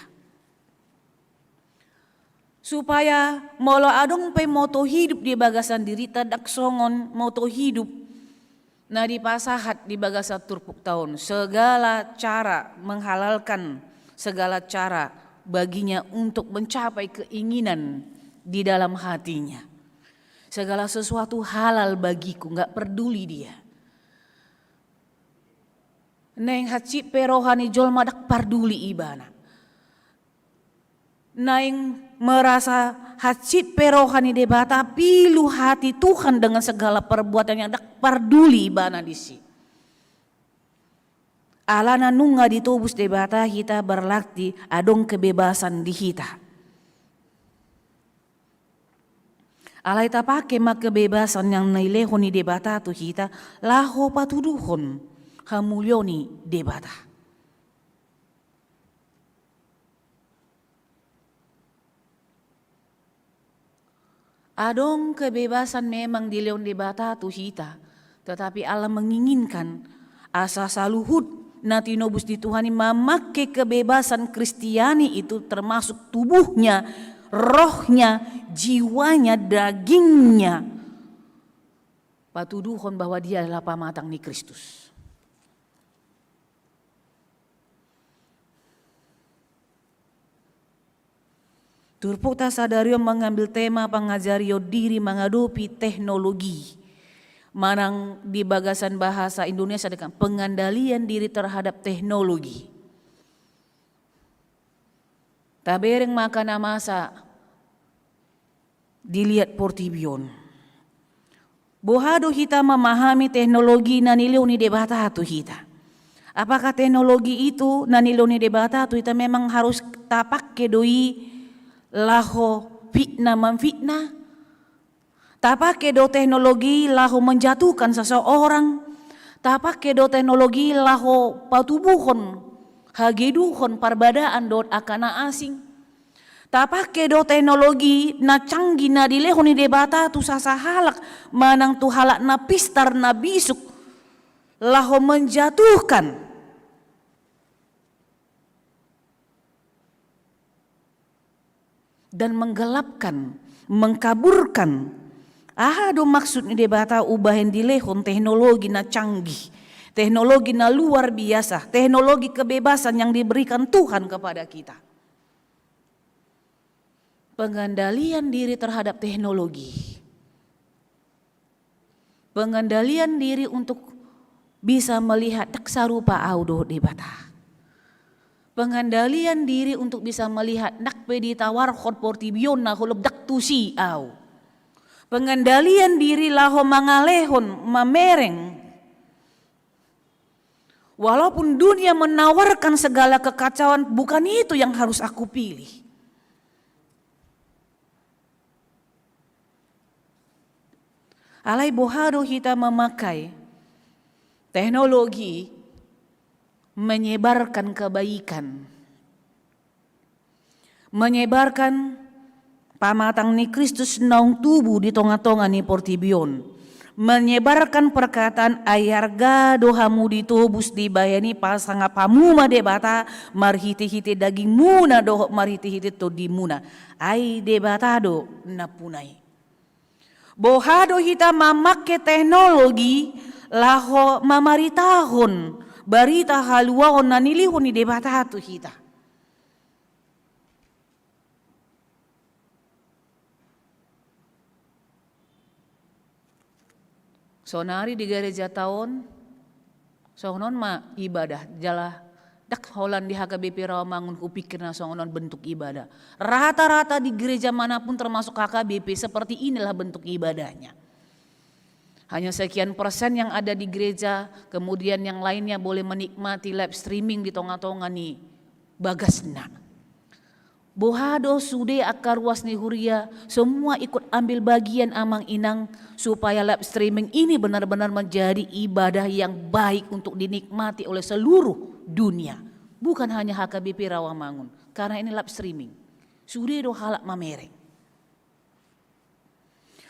Supaya molo adong pe moto hidup di bagasan dirita, ndang songon moto hidup na dipasahat di bagasan turpukta on, segala cara menghalalkan segala cara baginya untuk mencapai keinginan di dalam hatinya. Segala sesuatu halal bagiku, nggak peduli dia. Naeng hansit pe roha ni jolma, ndang parduli ibana. Naeng merasa hansit pe roha ni Debata, pilu hati Tuhan dengan segala perbuatannya, ndang parduli ibana disi. Alana nunga ditobus Debata hita, berarti adong kebebasan di hita. Alai tapake ma kebebasan yang nilehon ni Debata tu hita laho patuduhon hamulion ni Debata. Adong kebebasan memang dilehon Debata tu hita, tetapi Allah menginginkan asa saluhut na tinobus ni Tuhan i mamake kebebasan Kristiani itu, termasuk tubuhnya, rohnya, jiwanya, dagingnya, patuduhon bahwa dia adalah pamatang ni Kristus. Turpukta sadari on mengambil tema pengajarion diri menghadapi teknologi. Manang di bagasan bahasa Indonesia dengan pengendalian diri terhadap teknologi. Tabereng ma angka na masa di liat portibi on. Boha do hita memahami teknologi na nilehon ni Debata tu hita? Apakah teknologi itu na nilehon ni Debata tu hita memang harus tapake do i laho fitnah memfitnah? Tapake do teknologi laho menjatuhkan seseorang? Tapake do teknologi laho patubuhon hageduhon parbadaan dohot angka na asing? Tapake do teknologi na canggih na dilehon ni Debata tu sasahalak manang tu halak na pistar na bisuk laho menjatuhkan dan menggelapkan, mengkaburkan? Aha do maksud ni Debata umbahen dilehon teknologi na canggih, teknologi na luar biasa, teknologi kebebasan yang diberikan Tuhan kepada kita? Pengendalian diri terhadap teknologi. Pengendalian diri untuk bisa melihat ndang sarupa au dohot Debata. Pengendalian diri untuk bisa melihat ndang pe ditawarhon portibi on na holom ndang tusi au. Pengendalian diri laho mangalehon, mamereng. Walaupun dunia menawarkan segala kekacauan, bukan itu yang harus aku pilih. Alai boha do hita memakai teknologi menyebarkan kebaikan, menyebarkan pamatang ni Kristus naung tubu di tonga-tonga ni portibi on, menyebarkan perkataan ai arga do hamu ditobus dibahen i pasangap hamu ma Debata marhite-hite dagingmuna dohot marhite-hite tondimuna. Ai Debata do nampuna i. Boha do hita mamake teknologi laho mamaritahon barita haluaon na nilehon ni Debata tu hita? Sonari di gerejata on songon on ma ibadah, jala ndang holan di H K B P Rawamangun hupikir na songon on bentuk ibadah. Rata-rata di gereja manapun termasuk H K B P seperti inilah bentuk ibadahnya. Hanya sekian persen yang ada di gereja, kemudian yang lainnya boleh menikmati live streaming di tonga-tonga ni bagasna. Boha do sude angka ruas ni huria, semua ikut ambil bagian amang inang, supaya live streaming ini benar-benar menjadi ibadah yang baik untuk dinikmati oleh seluruh dunia. Bukan hanya H K B P Rawamangun, karena ini live streaming. Sude do halak mamereng.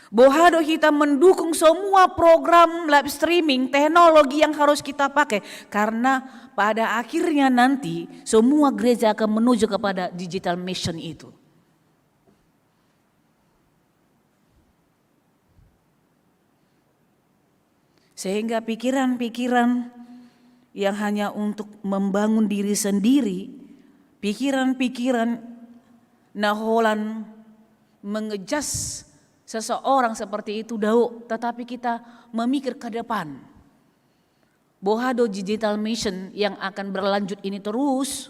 Boha do hita mendukung semua program live streaming, teknologi yang harus kita pakai? Karena pada akhirnya nanti semua gereja akan menuju kepada digital mission itu. Sehingga pikiran-pikiran yang hanya untuk membangun diri sendiri, pikiran-pikiran na holan mengejas seseorang seperti itu, dao, tetapi kita memikir ke depan. Boha do digital mission yang akan berlanjut ini terus,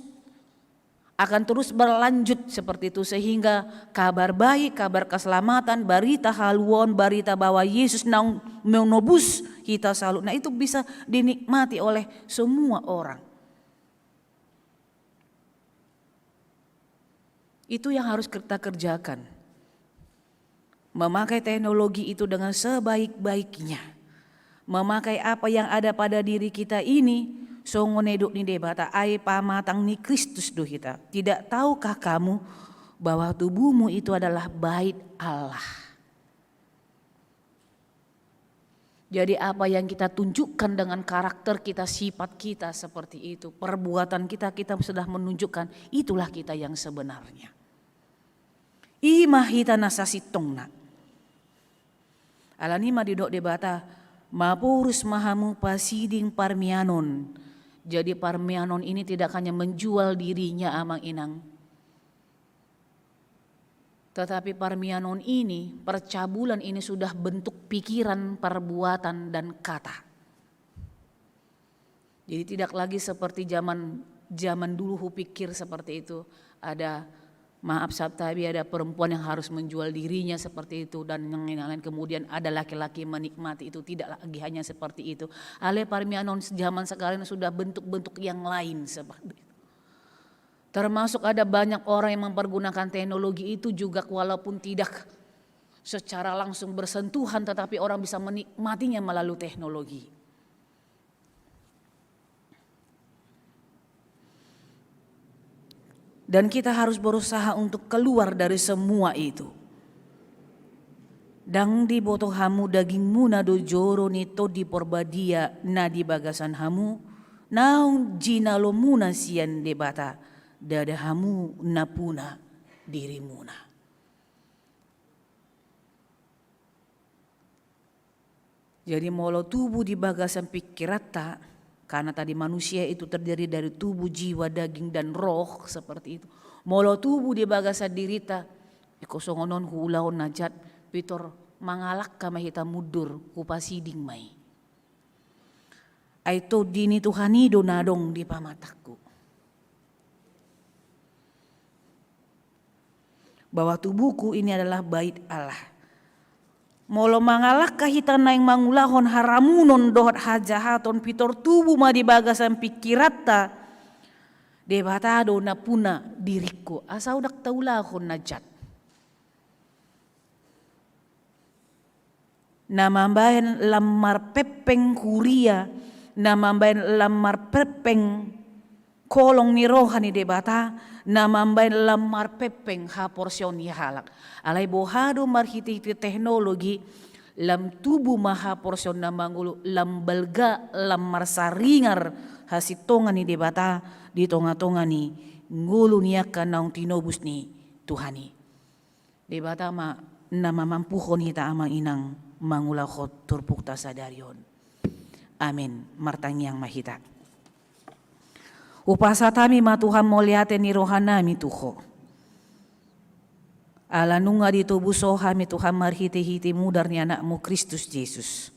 akan terus berlanjut seperti itu, sehingga kabar baik, kabar keselamatan, barita haluaon, barita bahwa Yesus naung menobus hita saluhutna itu bisa dinikmati oleh semua orang. Itu yang harus kita kerjakan. Memakai teknologi itu dengan sebaik-baiknya. Memakai apa yang ada pada diri kita ini, songon na nidok ni Debata, ai pamatang ni Kristus do hita. Tidak tahukah kamu bahwa tubuhmu itu adalah bait Allah? Jadi apa yang kita tunjukkan dengan karakter kita, sifat kita seperti itu, perbuatan kita, kita sudah menunjukkan itulah kita yang sebenarnya. I ma hita na sasintongna. Alani i ma didok Debata, maporus ma hamu pasiding parmianon. Jadi parmianon ini tidak hanya menjual dirinya, amang inang. Tetapi parmianon ini, percabulan ini sudah bentuk pikiran, perbuatan, dan kata. Jadi tidak lagi seperti zaman, zaman dulu hupikir seperti itu. Ada, maaf Sabtabi, ada perempuan yang harus menjual dirinya seperti itu dan yang lain-lain. Kemudian ada laki-laki menikmati itu, tidak lagi hanya seperti itu. Alai parmianon zaman sekarang sudah bentuk-bentuk yang lain seperti itu. Termasuk ada banyak orang yang mempergunakan teknologi itu juga, walaupun tidak secara langsung bersentuhan, tetapi orang bisa menikmatinya melalui teknologi. Dan kita harus berusaha untuk keluar dari semua itu. Ndang diboto hamu dagingmuna do joro ni Tondi Porbadia na di bagasan hamu, naung jinalomuna sian Debata, ndada hamu nampuna dirimuna. Jadi molo tubu di bagasan pikiranta, karena tadi manusia itu terdiri dari tubuh, jiwa, daging, dan roh, seperti itu. Molo tubu di bagasan dirinta, iko songon on huulahon na jat, pintor mangalangka ma hita mundur, hupasiding ma i. Ai Tondi ni Tuhan i do na adong di pamatangku. Bahwa tubuhku ini adalah bait Allah. Molo mangalangka hita naeng mangulahon haramunon dohot hajahaton, pintor tubu ma di bagasan pikiranta, Debata do nampuna diringku, asa unang taulahon na jat. Na mambahen lam marpengpeng huria, na mambahen lam marpengpeng holong ni roha ni Debata, na mambahen lam marpengpeng haporseaon ni halak. Alai boha do marhitehite teknologi, lam tubu ma haporseaon na mangolu, lam balga, lam marsaringar hasintongan ni Debata di tongatonga ni ngolu ni angka naung tinobus ni Tuhan i. Debata ma na mamampuhon hita amang inang mangulahon turpukta sadari on. Amen. Martangiang ma hita. Hupasahat hami ma Tuhan mauliate ni rohanami tu Ho. Ala nunga ditobus Ho hami Tuhan marhitehite mudar ni Anakmu Kristus Jesus.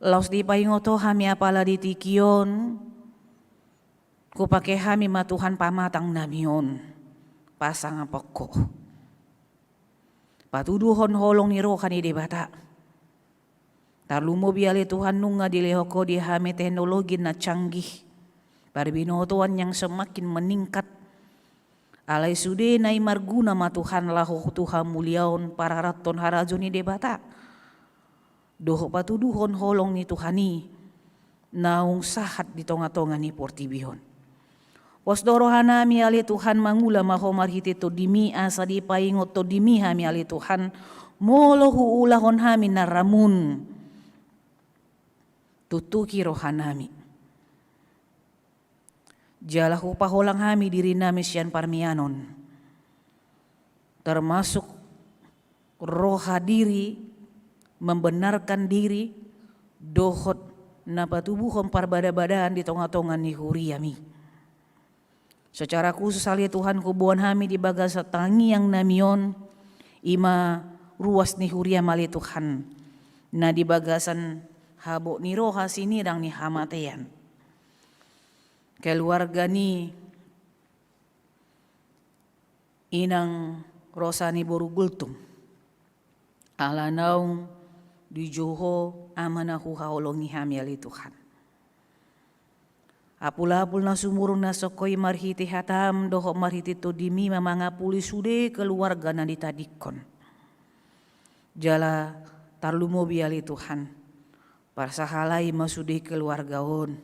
Laos dipaingot Ho hami apala di tingki on, hupake hami ma Tuhan pamatangnami on, pasangapon Ho. Patuduhon holong ni roha ni Debata. Tarlumobi ale Tuhan nunga dilehon Ho di hami teknologi na canggih. Parbinotoan yang semakin meningkat. Alai sudena i marguna ma Tuhan laho tu hamuliaon pararathon harajaon ni Debata. Dohot patuduhon holong ni Tuhan i naung sahat di tongatonga ni portibi on. Pos do rohanami ale Tuhan, mangula ma Ho marhite TondiMi asa dipaingot TondiMi hami ale Tuhan, molo huulahon hami na ramun. Tuktuki rohanami. Jala hupaholang hami dirinami sian parmianon. Termasuk roha diri, membenarkan diri, dohot na patubuhon parbadabadaan di tongatonga ni huriaMi. Secara khusus ale Tuhan huboan hami di bagasan tangiangnami on, i ma ruas ni huriaM ale Tuhan, na di bagasan habot ni roha sinidang ni hamatean. Keluarga ni Inang Rosa ni boru Gultom. Ala naung dijou Ho Ama na huhaholongi hami ale Tuhan. Apulapul na sumurung na songko i marhite hataM dohot marhite TondiMi ma mangapuli sude keluarga na ditadingkon. Jala tarlumobi ale Tuhan, parsahalai ma sude keluarga on,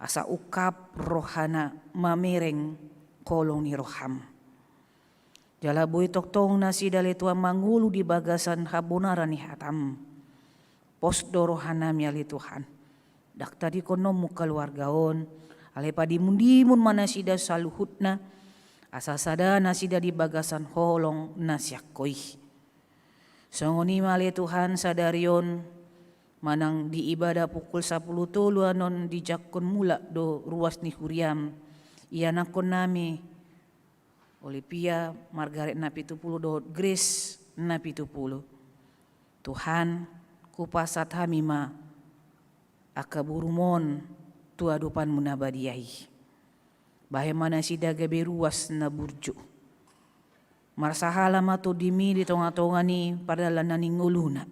asa ungkap rohana mamereng holong ni rohaM. Jala boi tongtong nasida ale Tuhan mangolu di bagasan habonaran ni hataM. Pos do rohanami ale Tuhan. Ndang tadingkononMu keluarga on, alai padimundimun ma nasida saluhutna, asa sada nasida di bagasan holong na sian Ho i. Songon i ma ale Tuhan sadari on, manang di ibadah pukul sapuluh tolu annon dijangkon mulak do ruas ni huriaM, ianakkonnami Olivia Margaret Napitupulu dohot Grace Napitupulu. Tuhan, hupasahat hami ma angka borum on tu adopanmu na badia i. Bahen ma nasida gabe ruas na burju. Marsahala ma tondimi di tongatonga ni pardalanan ni ngoluna.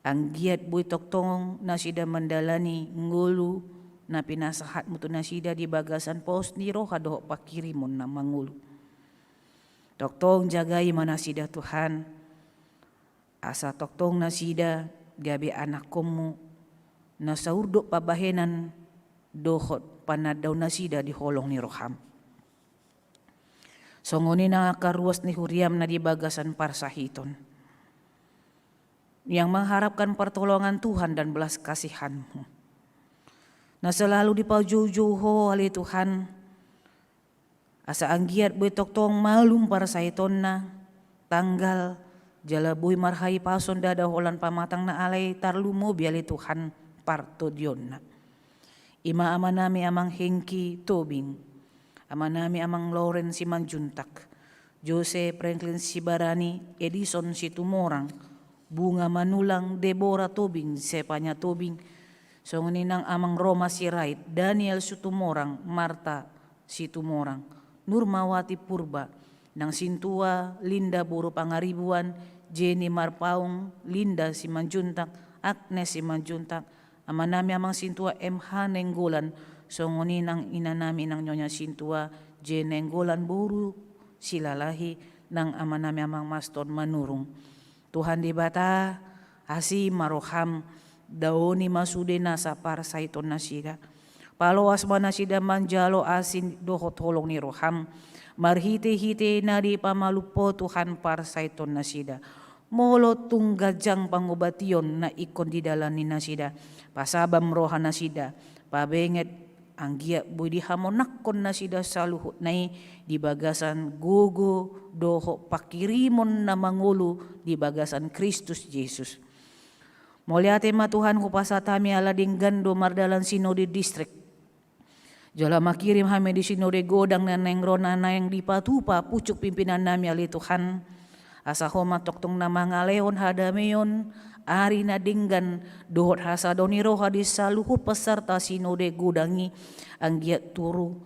Anggiat boi tongtong nasida mandalani ngolu na pinasahatmu tu nasida di bagasan pos ni roha dohot pangkirimon na mangolu. Tongtong jagai ma nasida Tuhan, asa tongtong nasida gabe anakkonmu na saurdot pambahenan dohot panandaon nasida di holong ni roham. Songon i nang angka ruas ni huriam na di bagasan parsahiton, yang mengharapkan pertolongan Tuhan dan belas kasihanmu, na selalu dipajoujou Ho ale Tuhan, asa anggiat boi tongtong malum parsahitonna, tanggal, jala boi marhahipason ndada holan pamatangna, alai tarlumobi ale Tuhan partodionna. I ma amanami amang Hengki Tobing, amanami amang Loren Simanjuntak, Jose Franklin Sibarani, Edison Situmorang, Bunga Manulang, Debora Tobing, Sepanya Tobing, songon i nang amang Roma Sirait, Daniel Situmorang, Marta Situmorang, Nurmawati Purba, nang sintua Linda boru Pangaribuan, Jenny Marpaung, Linda Simanjuntak, Agnes Simanjuntak, amanami amang sintua M H Nainggolan, songon i nang inanami nang nyonya sintua J Nainggolan boru Silalahi, nang amanami amang Maston Manurung. Tuhan Debata, asi ma roham, daoni ma sude nasa parsahiton nasida. Paloas ma nasida manjalo asi dohot holong ni roham, marhitehite na dipamalum Ho Tuhan parsahiton nasida. Molo tung ganjang pangobation na ingkon didalani nasida, pasabam roha nasida, pabenget anggiat boi dihamonangkon nasida saluhutna i di bagasan gogo dohot pangkirimon na mangolu di bagasan Kristus Jesus. Mauliate ma Tuhan, hupasahat hami ala denggan do mardalan sinode distrik. Jala mangkirim hami di sinode godang na naeng ro na naeng dipatupa pucuk pimpinannami ale Tuhan. Asa Ho ma tongtong na mangalehon hadameon, ari na denggan, dohot hasadon ni roha di saluhut peserta sinode godang i, anggiat turu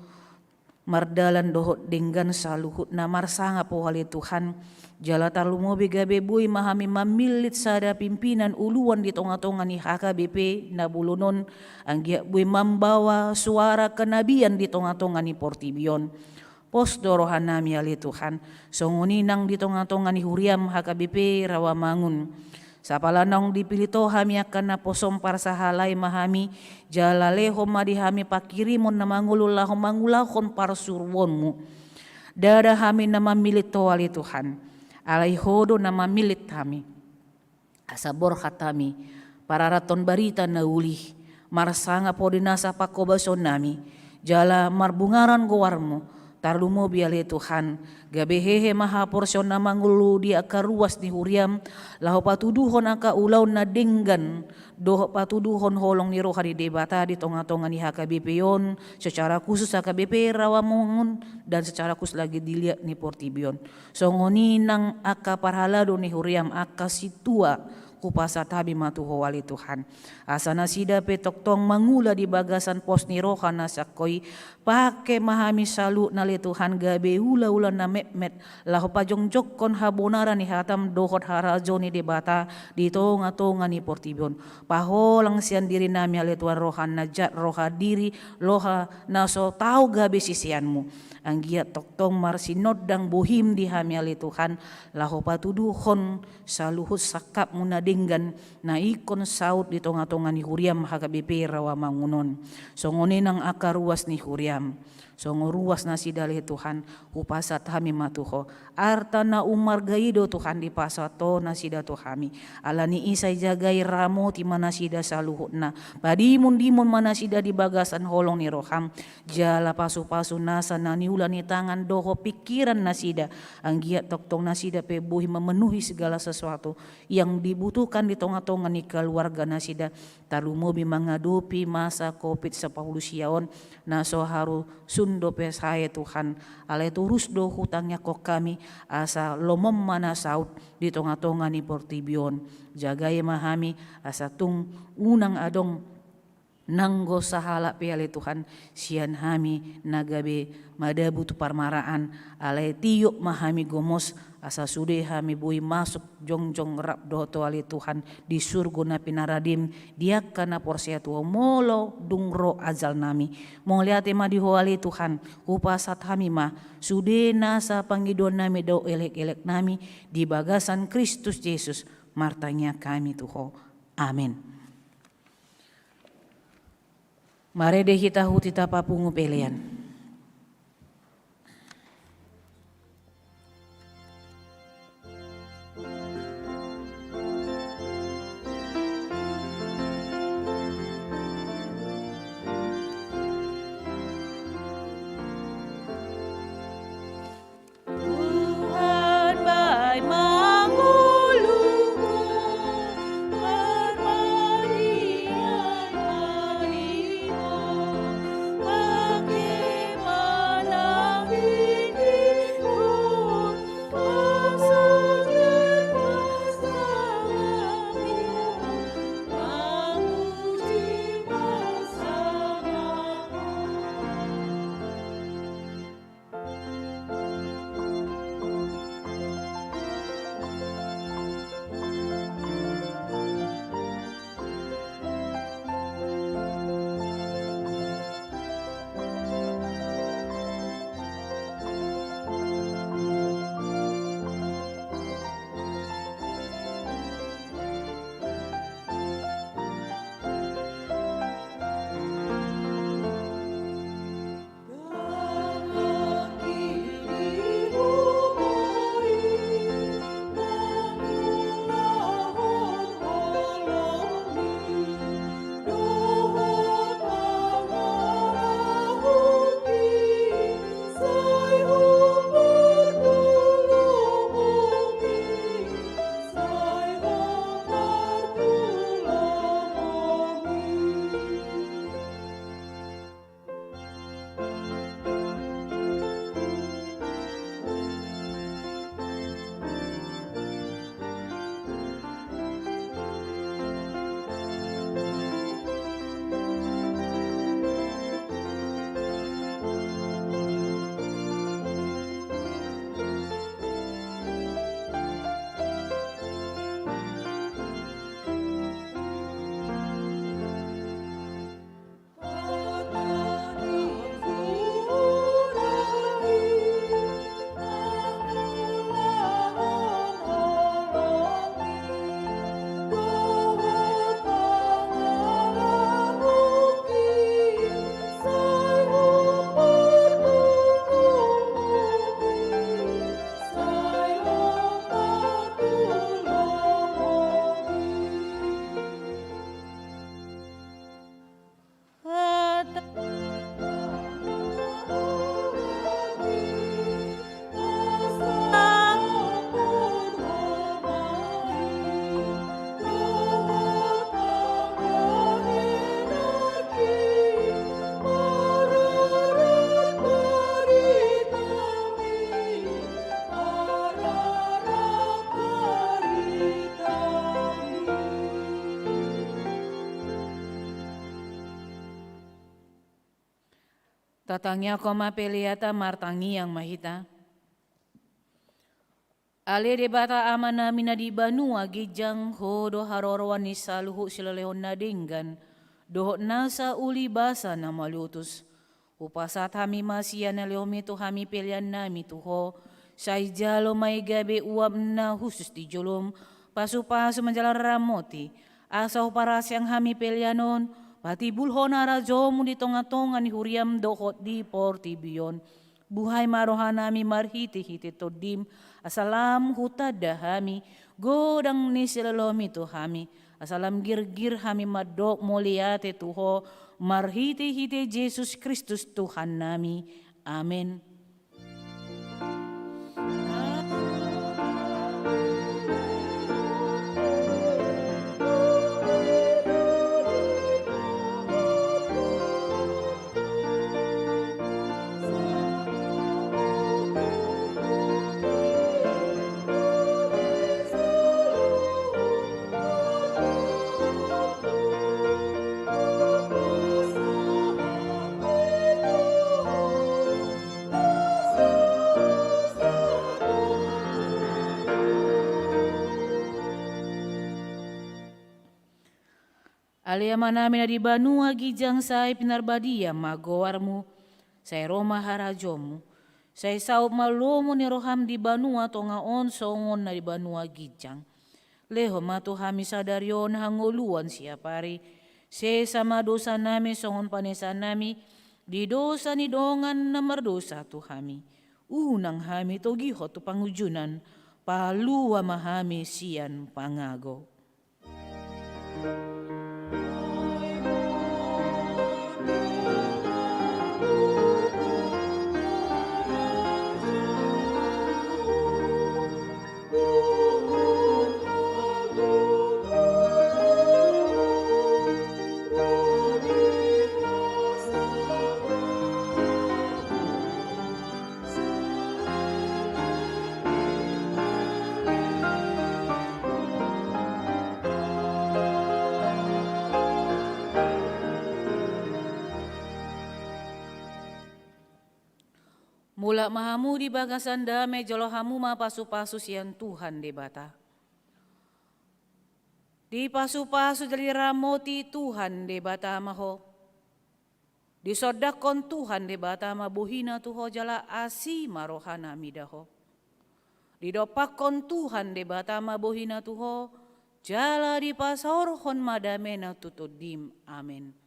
mardalan dohot denggan saluhutna. Marsangap Ho ale Tuhan, jala tarlumobi gabe boi ma hami mamillit sada pimpinan uluan di tongatonga ni H K B P na bolon on, anggiat boi mambawa suara kenabian di tongatonga ni portibi on. Pos do rohanami ale Tuhan, songon i nang di tongatonga ni huriam H K B P Rawamangun. Sapala naung dipillit Ho hami angka na pos on, parsahalai ma hami, jala lehon ma di hami pangkirimon na mangolu laho mangulahon parsuruonmu. Ndada hami na mamillit Ho ale Tuhan, alai Ho do na mamillit hami. Asa borhat hami pararathon barita na uli, marsangap Ho di nasa pangkobasonnami, jala marbungaran goarmu. Tarlumobi ale Tuhan, gabe hehe ma haporseaon na mangolu di angka ruas ni huriam, laho patuduhon angka ulaon na denggan, dohot patuduhon holong ni roha ni Debata di tongatonga ni H K B P on, secara khusus H K B P Rawamangun, dan secara khusus lagi di liat ni portibi on. Songon i nang angka parhalado ni huriam, angka sintua, hupasahat hami ma tu Ho ale Tuhan. Asa nasida pe tongtong mangula di bagasan pos ni roha na sian Ho i, pangke ma hami saluhutna ale Tuhan gabe ulaula na metmet, laho pajongjongkon habonaran ni hatam dohot harajaon ni Debata di tongatonga ni portibi on. Paholang sian dirinami ale Tuhan roha na jat, roha diri, roha na so tau gabe siseanmu. Anggiat tongtong marsinondang bohim di hami ale Tuhan, laho patuduhon saluhut sangkapmu na denggan, na ingkon saut di tongatonga ni huriam H K B P Rawamangun on. Songon i nang angka ruas ni huriam. Songon ruas nasida ale Tuhan, hupasahat hami ma tu Ho. Arta na umarga i do Tuhan dipasahat Ho nasida tu hami. Ala ni i sai jagai, ramoti ma nasida saluhutna. Padimundimon ma nasida di bagasan holong ni roham. Jala pasupasu nasa na niula ni tangan dohot pingkiran nasida. Anggiat tongtong nasida pe boi memenuhi segala sesuatu yang dibutuhkan di tongatonga ni keluarga nasida. Tarlumobi mangadopi masa covid sampulu sia on, na so haru sun dope sae Tuhan, alai torus do hutangiangkon hami, asa lomom ma na saut di tonga-tonga ni portibi on. Jagai ma hami, asa tung unang adong nanggo sahalak pe ale Tuhan, sian hami na gabe madabu tu parmaraan, alai tiop ma hami gomos, asa sude hami boi masuk jongjong rap dohot Ho ale Tuhan, di surgo na pinaradim, di angka na porsea tu Ho molo dung ro ajal nami. Mauliate ma di Ho ale Tuhan, hupasahat hami ma sude nasa pangidoan nami dohot elek-elek nami, di bagasan Kristus Jesus, martangiang hami tu Ho. Amen. Marende hita tu hita papungu pelean. Tuhan, bahen ma ngolungku, marpaningan ma di Ho, pangke ma na tingkingku, pasujud ma sangapku, mamuji ma sangapku. Tatangiangkon ma peleanta, martangiang ma hita. Ale Debata Amanami na di banua ginjang, Ho do haroroan ni saluhut silehonlehon na denggan dohot nasa uli basa na malutus. Hupasahat hami ma sian na lehomi tu hami peleannami tu Ho, sai jalo ma i gabe uap na hushus di jolom, pasupasu manjalo ramoti, asa huparasiang hami pelean on patimbulhon harajaonmu di tongatonga ni huriam dohot di portibi on. Buhai ma rohanami marhitehite Tondim, asa lam hutanda hami godang ni silehonlehonmi tu hami, asa lam girgir hami mandok mauliate tu Ho, marhitehite Jesus Kristus Tuhannami. Amen. Ale Amanami na di banua ginjang, sai pinarbadia ma goarmu, sai ro ma harajaonmu, sai saut ma lomo ni roham di banua tonga on songon na di banua ginjang. Lehon ma tu hami sadari on hangoluan siapari, sesa ma dosanami songon panesanami di dosa ni dongan na mardosa tu hami. Unang hami togihon tu pangunjunan, palua ma hami sian pangago. Mulak ma hamu di bagasan dame, jalo hamu ma pasu-pasu sian Tuhan Debata. Dipasu-pasu jala diramoti Tuhan Debata ma ho. Disondangkon Tuhan Debata ma bohina tu ho jala asi ma rohana mida ho. Didompakkon Tuhan Debata ma bohina tu ho, jala dipasaorhon ma damena tu tondim. Amen.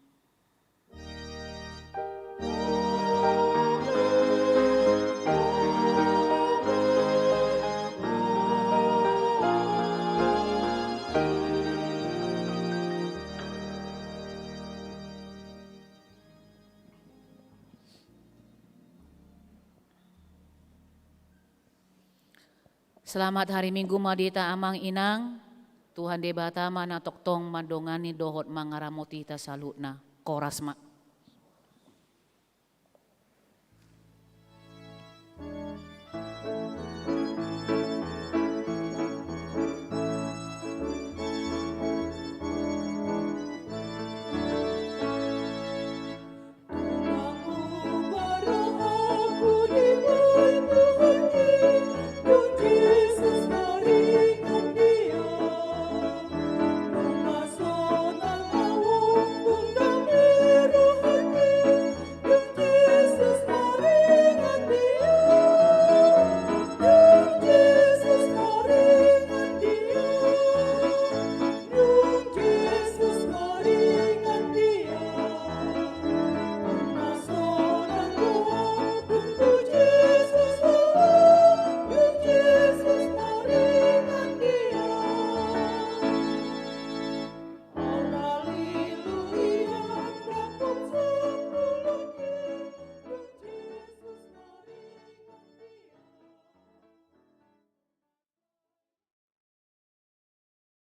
Selamat hari Minggu ma di hita amang inang. Tuhan Debata ma na tongtong mandongani dohot mangaramoti hita saluhutna. Horas ma.